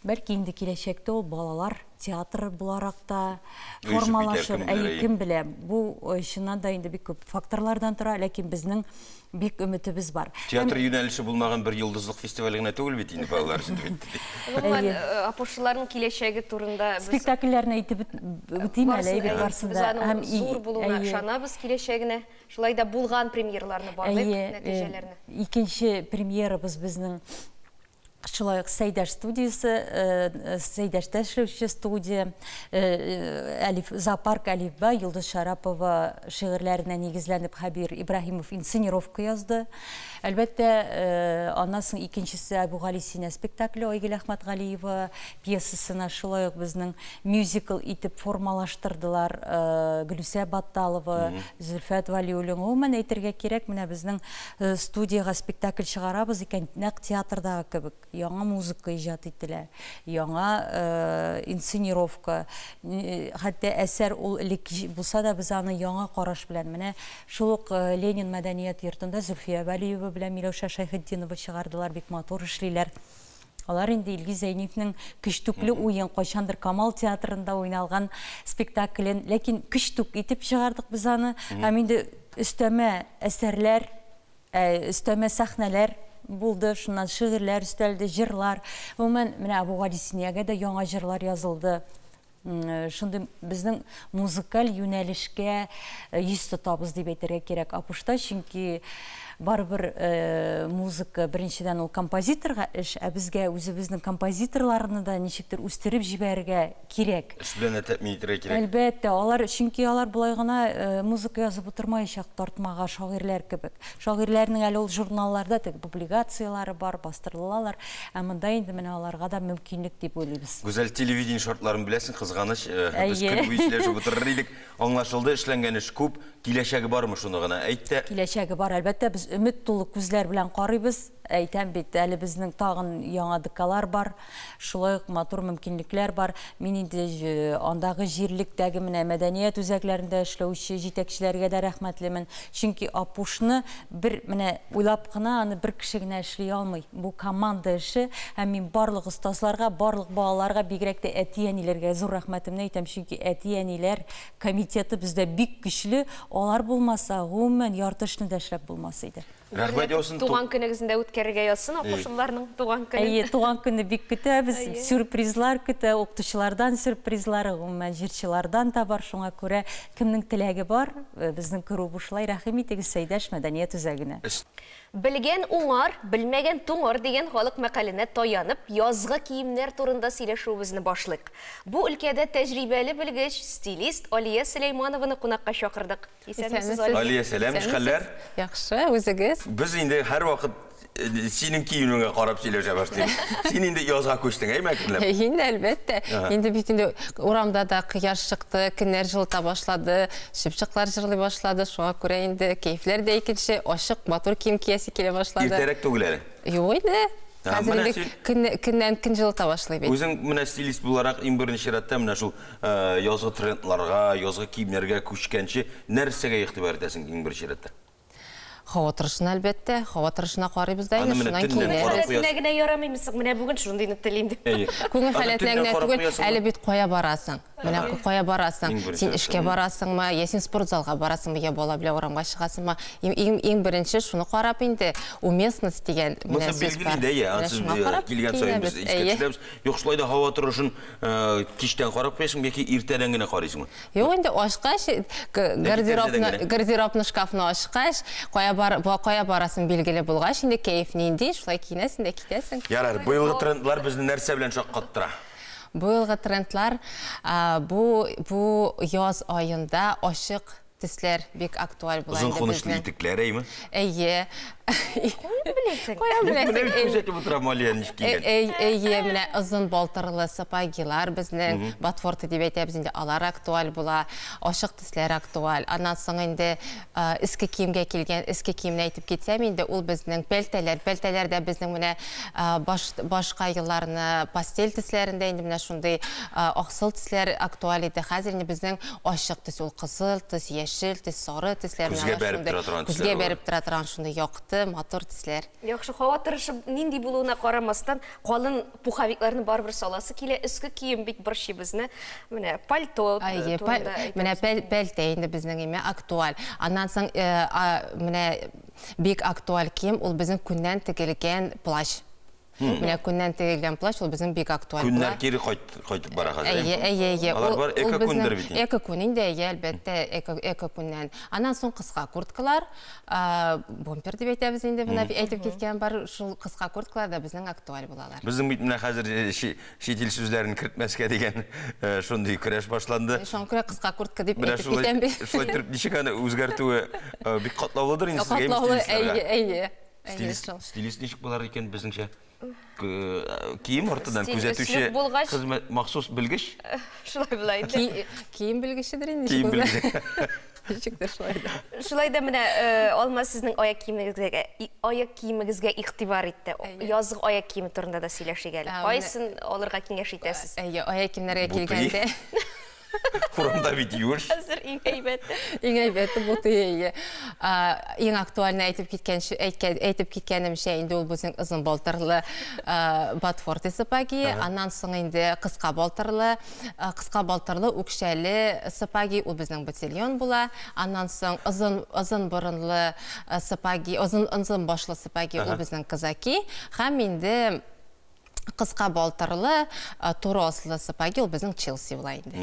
Бәлки инде киләчәктә ул балалар театры буларак та формалашыр. Әйе, кем белә. Бу чыннан да инде бик күп факторлардан тора, ләкин безнең бик өметебез бар. Театр юнәлеше булмаган бер йолдызлык фестивале генә түгел бит инде балалар өчен бит. Гомумән, апушыларның киләчәге турында без спектакльләрне әйтеп үтим әле, әйбәт барсын да. Без аның зур булуына ышанабыз киләчәгенә. Шулай да булган премьераларны барлыйк, нәтиҗәләрне. Икенче премьерабыз безнең шулай ук Сәйдәш студиясе, Сәйдәштә эшләүче студия, Әлиф, Зоопарк Әлифба, Йолдыз Шарапова шигырьләренә нигезләнеп Хәбир Ибраһимов инсценировка язды. Әлбәттә, аннан соң икенчесе Әбүгали Сина спектакле Айгөл Әхмәтгалиева пьесасына шулай ук безнең мюзикл итеп формалаштырдылар Гөлүсә Батталова, Зөлфәт Вәлиуллин. Гомумән әйтергә кирәк, менә безнең студиягә спектакль чыгарабыз икән, нәкъ театрдагы кебек. Яңа музыка иҗат ителә, яңа инсценировка, хәтта әсәр ул элек булса да, без аны яңа караш белән, менә шул ук Ленин мәдәният йортында Зөлфия Вәлиева белән Миләүшә Шәйхетдинова чыгардылар, бик матур эшлиләр. Алар инде Илгиз Зәйниевнең Кечтүкле уен, кайчандыр Камал театрында уйналган спектаклен, ләкин кечтүк итеп чыгардык без аны. Һәм инде өстәмә әсәрләр, өстәмә сәхнәләр булды, шуннан шигырьләр өстәлде, җырлар. Гомумән, менә Әбүгалисиниягә дә яңа җырлар язылды. Шундый безнең музыкаль юнәлешкә йөз тотабыз дип әйтергә кирәк Апушта, чөнки барыбер музыка беренчедән ул композиторга эш, ә безгә үзебезнең композиторларны да ничектер үстереп җибәрергә кирәк. Эш белән дә тәэмин итәргә кирәк. Әлбәттә, алар, чөнки алар болай гына музыка язып утырмаячак тартмага шагыйрьләр кебек. Шагыйрьләрнең әле ул журналларда теге публикацияләре бар, бастырылалар. Ә монда инде менә аларга да мөмкинлек дип уйлыйбыз. Гүзәл, телевидение шартларын беләсең, кызганыч, без көн буе сөйләшеп утырыр идек. Аңлашылды, эшләнгән эш күп. Киләчәге бармы, шуны гына әйт тә. Киләчәге бар, әлбәттә, без өмет тулы күзләр белән карыйбыз. Әйтәм бит, әле безнең тагын яңа ДКлар бар, шулай ук матур мөмкинлекләр бар. Мин инде андагы җирлектәге менә мәдәният үзәкләрендә эшләүче җитәкчеләргә дә рәхмәтлемен. Чөнки Апушны бер менә уйлап кына аны бер кеше генә эшли алмый. Бу команда эше, һәм мин барлык остазларга, барлык балаларга, бигрәк тә әти-әниләргә зур рәхмәтемне әйтәм, чөнки әти-әниләр комитеты бездә бик көчле, алар булмаса, гомумән, ярты эшне дә эшләп булмас иде. Рәхмәт яусын. Туган көнегезне дә үткәрергә язсын, апушымларның туган көнен. Әйе, туган көнне бик көтәбез, сюрпризлар көтә, укытучылардан сюрпризлар, гомумән, җырчылардан да бар, шуңа күрә кемнең теләге бар, безнең керү бушлай, рәхим итегез Сәйдәш мәдәният үзәгенә. Белгән уңар, белмәгән туңар дигән халык мәкаленә таянып, язгы киемнәр турында сөйләшүебезне башлыйк. Бу өлкәдә тәҗрибәле белгеч, стилист Алия Сөләйманованы кунакка чакырдык. Исәнмесез, Алия. Алия, сәлам, хәлләр? Яхшы, үзегез? Без инде һәрвакыт синең киенүеңә карап сөйләшә башлыйбыз. Син инде язга күчтең, әйме, әкренләп? Инде, әлбәттә. Инде бит инде урамда да кояш чыкты, көннәр җылыта башлады, чыпчыклар җырлый башлады. Шуңа күрә инде кәефләр дә икенче, ачык, матур кием киясе килә башлады. Иртәрәк түгел әле. Юк инде. Хәзер инде көннән көн җылыта башлый бит. Үзең менә стилист буларак иң беренче чиратта менә шул язгы трендларга, язгы киемнәргә күчкәнче нәрсәгә игътибар итәсең иң беренче чиратта? Һава торышына, әлбәттә, һава торышына карыйбыз да инде, шуннан киенәбез. Күңел халәтенә генә ярамыймы соң? Менә бүген шундыйны телим дип. Күңел халәтенә генә түгел, әле бит кая барасың? Менә кая барасың? Син эшкә барасыңмы, я син спортзалга барасыңмы, я бала белән урамга чыгасыңмы? Иң беренче шуны карап инде, уместность дигән менә сүз бар. Монысы билгеле инде, әйе, ансыз килгән саен без искә төшерәбез. Юк, шулай да һава торышын кичтән карап куясыңмы яки иртәдән генә карыйсыңмы? Юк инде, ачкач, гардеробны, шкафны ачкач, кая барасың билгеле булгач, инде кәеф нинди, шулай киенәсең дә китәсең. Ярар, быелгы трендлар безне нәрсә белән шаккаттыра? Быелгы трендлар, бу яз аенда ачык төсләр бик актуаль була инде. Озын кунычлы итекләр, әйме? Әйе. Каян беләсең? Каян беләсең? Менә бит күзәтеп утырам, Алия ничек кигән. Әйе, менә озын балтырлы сапогилар безнең, ботфорты дип әйтәбез инде, алар актуаль була. Ачык төсләр актуаль. Аннан соң инде эске киемгә килгән, эске киемне әйтеп китсәм инде, ул безнең пәлтәләр. Пәлтәләр дә безнең менә башка елларны пастель төсләрендә инде менә шундый аксыл төсләр актуаль иде. Хәзер инде безнең ачык төс, ул кызыл төс, яшел төс, сары төсләр. Күзгә бәреп тора торган төсләр. Күзгә бәреп тора торган шундый якты, матур төсләр. Яхшы, һава торышы нинди булуына карамастан, калын пуховикларны барыбер саласы килә. Өске кием бик борчый безне. Менә пальто турында әйтәбез. Менә пәлтә инде безнең име актуаль. Аннан соң менә бик актуаль кием, ул безнең күннән тегелгән плащ. Менә күннән тегелгән плащ, ул безнең бик актуаль. Күннәр кире кайтып бара хәзер. Әйе, әйе, әйе. Алар бар эко-күндер бит инде. Эко-күн инде, әйе, әлбәттә, эко-күннән. Аннан соң кыска курткалар, бомбер дип әйтәбез инде, менә әйтеп киткән бар, шул кыска курткалар да безнең актуаль булалар. Безнең бит менә хәзер чит ил сүзләрен кертмәскә дигән шундый көрәш башланды. Шуңа күрә кыска куртка дип әйтеп китәм бит. Шулай итеп ничек аны үзгәртүе бик катлаулыдыр инде сезгә, Катлаулы, әйе, әйе. Стилист ничек булар икән безнеңчә? Кием артыннан күзәтүче хезмәт махсус белгеч? Шулай була инде. Кием белгечедер инде. Кием белгече. Ничектер шулай да. Шулай да менә Алма сезнең аяк киемегезгә игътибар итте. Язгы аяк киеме турында да сөйләшик әле. Кайсын алырга киңәш итәсез? Әйе, аяк киемнәргә килгәндә. Урамда бит юеш. Хәзер иң әйбәте. Иң әйбәте бу әйе. Иң актуальны әйтеп киткән әйтеп киткәнемчә инде ул безнең озын балтырлы ботфорты сапоги, аннан соң инде кыска балтырлы, кыска балтырлы үкчәле сапоги ул безнең ботильон була. Аннан соң озын озын борынлы сапоги, озын озын башлы сапоги ул безнең казаки һәм инде кыска балтырлы, туры аслы сапоги ул безнең Челси була инде.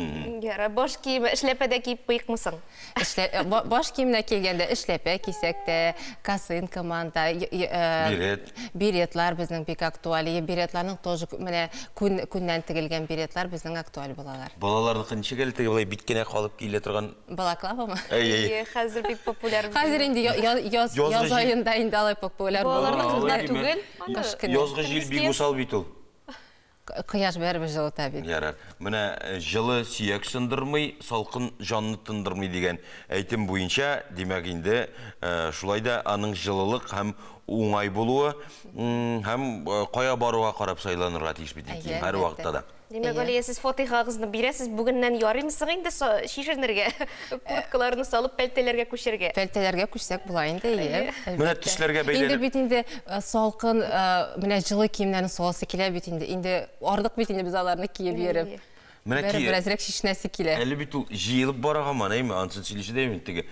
Яра, баш киеме, эшләпә дә киеп куйыкмысың? Баш киеменә килгәндә эшләпә кисәк тә, косынка манта, Берет. Беретлар безнең бик актуаль. Беретларның тоже менә күннән тегелгән беретлар безнең актуаль булалар. Балаларныкы ничек әле теге болай бит кенә калып килә торган? Балаклавамы? Әй, әй. Хәзер бик популяр. Хәзер инде яз аенда инде алай популяр. Балаларныкы гына түгел. Кыш көне. Язгы җил бик усал бит ул. Кояш бәрібір жылыта бит. Ярар. Менә җылы сөяк сындырмый, салкын җанны тындырмый дигән әйтем буенча, димәк инде, шулай да аның җылылык һәм уңай булуы һәм кая баруга карап сайланырга тиеш бит кием һәр вакытта да. Димәк, Алия, сез фатихагызны бирәсез, бүгеннән ярыймсың инде шешенергә, курткаларны салып пәлтәләргә күчәргә. Пәлтәләргә күчсәк була инде, әйе. Менә төсләргә бәйләнеп. Инде бит инде салкын, менә җылы киемнәрне саласы килә бит инде. Инде ардык бит инде без аларны киеп йөреп. Менә ки беразрак шешенәсе килә. Әле бит ул җыелып бара һаман, әйме? Ансын сөйләшә дә бит теге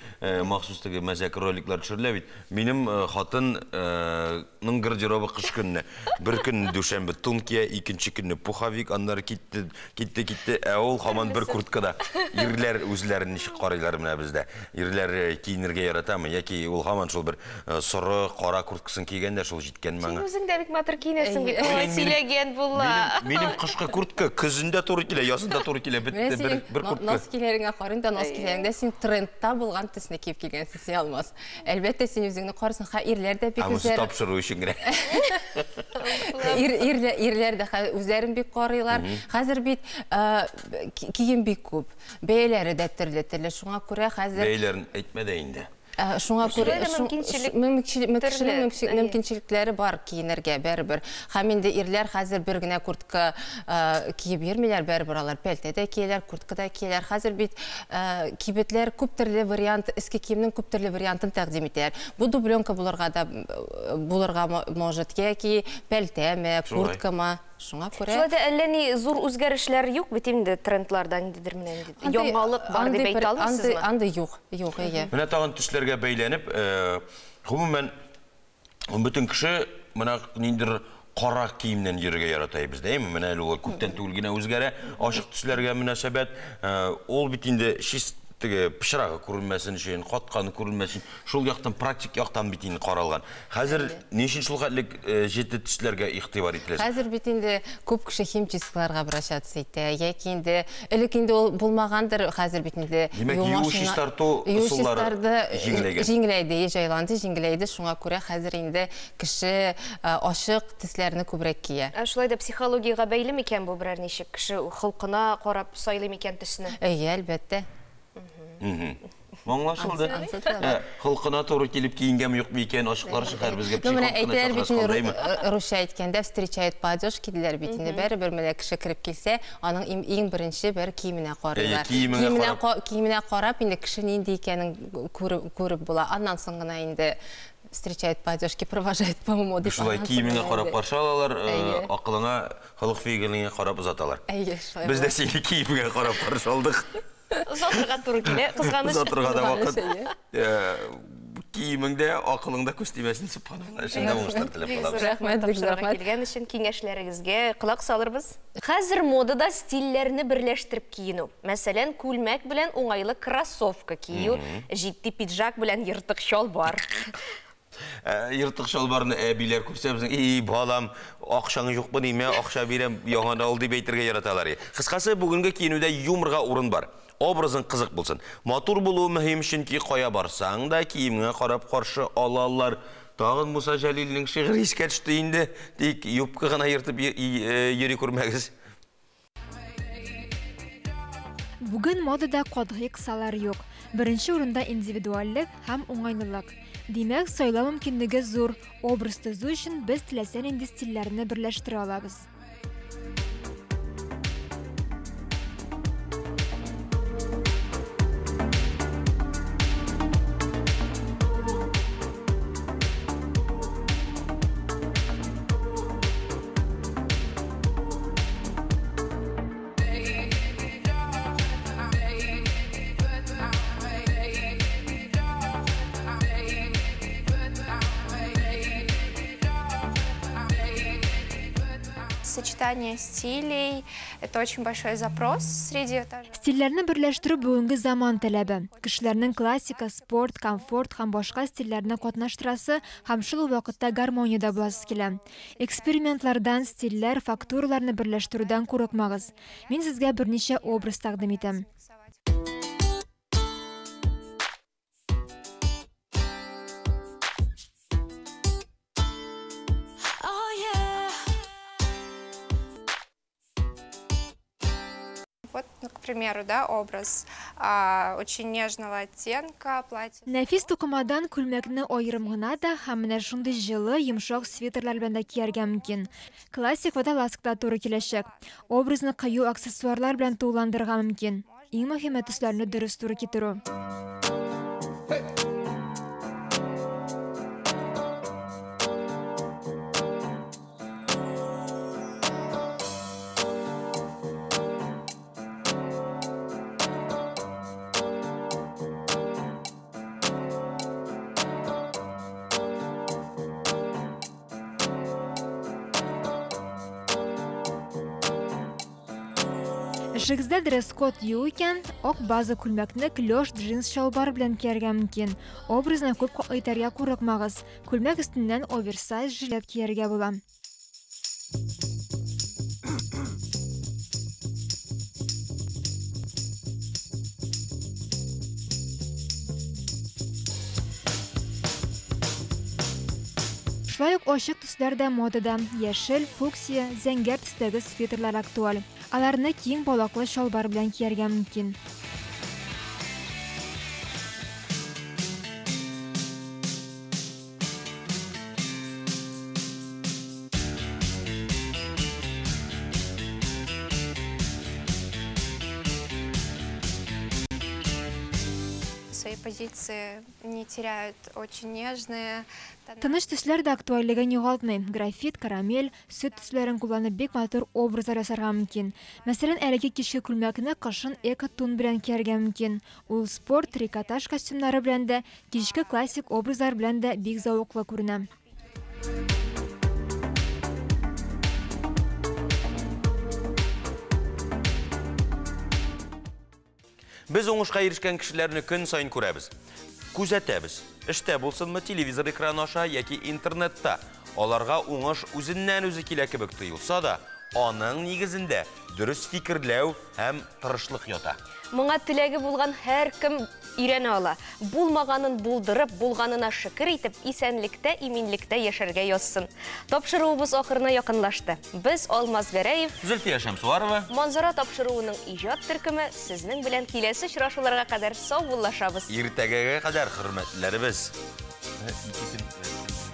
махсус теге мәзәк роликлар төшерелә бит. Минем хатынның гардеробы кыш көнне. Бер көн дүшәмбе тун кия, икенче көнне пуховик, аннары китте, китте, китте. Ә ул һаман бер курткада. Ирләр үзләрен ничек карыйлар менә бездә. Ирләр киенергә яратамы яки ул һаман шул бер соры, кара курткасын кигән дә шул җиткән маңа. Син үзең дә бик матур киенәсең бит. Ой, сөйләгән була. Минем кышкы куртка көзендә туры килә, язында туры килә, бетте бер куртка. Носкиләреңә карыйм да, носкиләреңдә син трендта булган төсне киеп килгәнсең, син Алмаз. Әлбәттә, син үзеңне карыйсың, ха, ирләр дә бик үзләре. Ә тапшыру өчен генә. Ирләр дә үзләрен бик карыйлар. Хәзер бит кием бик күп. Бәяләре дә төрле-төрле. Шуңа күрә хәзер Бәяләрен әйтмә дә инде. Шуңа күрә мөмкинчелекләре бар киенергә бәрібір. Һәм инде ирләр хәзер бер генә куртка киеп йөрмиләр, бәрібір алар пәлтә дә кияләр, куртка да кияләр. Хәзер бит кибетләр күп төрле вариант, эске киемнең күп төрле вариантын тәкъдим итәләр. Бу дубленка булырга да булырга может, яки пәлтәме, курткамы. Шуңа күрә. Шулай да әллә ни зур үзгәрешләр юк бит инде трендларда ниндидер менә инде яңалык бар дип әйтә алмыйсызмы? Андый юк, юк, әйе. Менә тагын төсләргә бәйләнеп, гомумән бөтен кеше менә ниндидер кара киемнән йөрергә ярата бездә, әйеме? Менә әле ул күптән түгел генә үзгәрә, ачык төсләргә мөнәсәбәт, ул бит инде чист теге пычрагы күренмәсен өчен, катканы күренмәсен, шул яктан практик яктан бит инде каралган. Хәзер ни өчен шул хәтлек җете төсләргә игътибар ителә? Хәзер бит инде күп кеше химчисткаларга обращаться итә, яки инде элек инде ул булмагандыр, хәзер бит инде Димәк, юу чистарту ысуллары җиңеләйгән. Җиңеләйде, җайланды, җиңеләйде, шуңа күрә хәзер инде кеше ачык төсләрне күбрәк кия. Ә шулай да психологиягә бәйле микән бу берәр ничек? Кеше холкына карап сайлый микән төсне? Әйе, әлбәттә. Аңлашылды. Холкына туры килеп киенгән юк микән, ачыклар шәһәр безгә психологына чакырышкандаймы? Русча әйткәндә встречает по одежке диләр бит инде. Бәрібер менә кеше кереп килсә, аның иң беренче бер киеменә карыйлар. Киеменә карап инде кеше нинди икәнен күреп була. Аннан соң гына инде встречает по одежке, провожает по уму дип. Шулай киеменә карап каршы алалар, акылыңа, холык-фигылеңә карап озаталар. Без дә сине киемеңә карап каршы алдык. Озатырга туры килә, кызганыч. Озатырга да вакыт. Киемеңдә, акылыңда күз тимәсен, субханалла, эшеңдә уңышлар теләп калабыз. Рәхмәт, бик рәхмәт. Килгән өчен киңәшләрегезгә колак салырбыз. Хәзер модада стильләрне берләштереп киенү. Мәсәлән, күлмәк белән уңайлы кроссовка кию, җитди пиджак белән ертык чалбар. Ертык чалбарны әбиләр күрсә безнең, "Эй, балам, акчаң юкмы димә, акча бирәм, яңаны ал" дип әйтергә яраталар. Кыскасы, бүгенге киенүдә юморга урын бар. Образың кызык булсын. Матур булуы мөһим, чөнки кая барсаң да киемеңә карап каршы алалар. Тагын Муса Җәлилнең шигыре искә төште инде. Тик юбка гына ертып йөри күрмәгез. Бүген модада катгый кысалар юк. Беренче урында индивидуальлек һәм уңайлылык. Димәк, сайлау мөмкинлеге зур. Образ төзү өчен без теләсә нинди стильләрне берләштерә алабыз. Сочетание стилей – это очень большой запрос среди тоже. Стильләрне берләштерү бүгенге заман таләбе. Кешеләрнең классика, спорт, комфорт һәм башка стильләрне катнаштырасы һәм шул ук вакытта гармониядә буласы килә. Экспериментлардан, стильләр, фактураларны берләштерүдән курыкмагыз. Мин сезгә берничә образ тәкъдим итәм. Вот, ну, к примеру, да, образ очень нежного оттенка платье. Нәфис тукымадан күлмәкне аерым гына да һәм менә шундый җылы, йомшак свитерлар белән дә кияргә мөмкин. Классик водолазка да туры киләчәк. Образны кыю аксессуарлар белән тулыландырырга мөмкин. Иң мөһиме төсләрне дөрес туры китерү. Эшегездә дресс-код юк икән, ак база күлмәкне клеш джинс чалбар белән кияргә мөмкин. Образны күп катлы итәргә курыкмагыз. Күлмәк өстеннән оверсайз жилет кияргә була. Шулай ук ачык төсләр дә модада. Яшел, фуксия, зәңгәр төстәге свитерлар актуаль. Аларны киң балаклы чалбар белән кияргә мөмкин. Свои позиции не теряют, очень нежные. Тыныч төсләр дә актуальлеген югалтмый. Графит, карамель, сөт төсләрен кулланып бик матур образлар ясарга мөмкин. Мәсәлән, әлеге кичке күлмәкне кышын эко-тун белән кияргә мөмкин. Ул спорт, трикотаж костюмнары белән дә, кичке классик образлар белән дә бик зәвыклы күренә. Без уңышка ирешкән кешеләрне көн саен күрәбез. Күзәтәбез. Эштә булсынмы, телевизор экраны аша яки интернетта. Аларга уңыш үзеннән үзе килә кебек тоелса да, аның нигезендә дөрес фикерләү һәм тырышлык ята. Моңа теләге булган һәркем өйрәнә ала. Булмаганын булдырып, булганына шөкер итеп, исәнлектә, иминлектә яшәргә язсын. Тапшыруыбыз ахырына якынлашты. Без Алмаз Гәрәев, Зөлфия Шәмсуарова, Манзара тапшыруының иҗат төркеме сезнең белән киләсе очрашуларга кадәр саубуллашабыз. Иртәгәгә кадәр, хөрмәтләребез. Ике көн.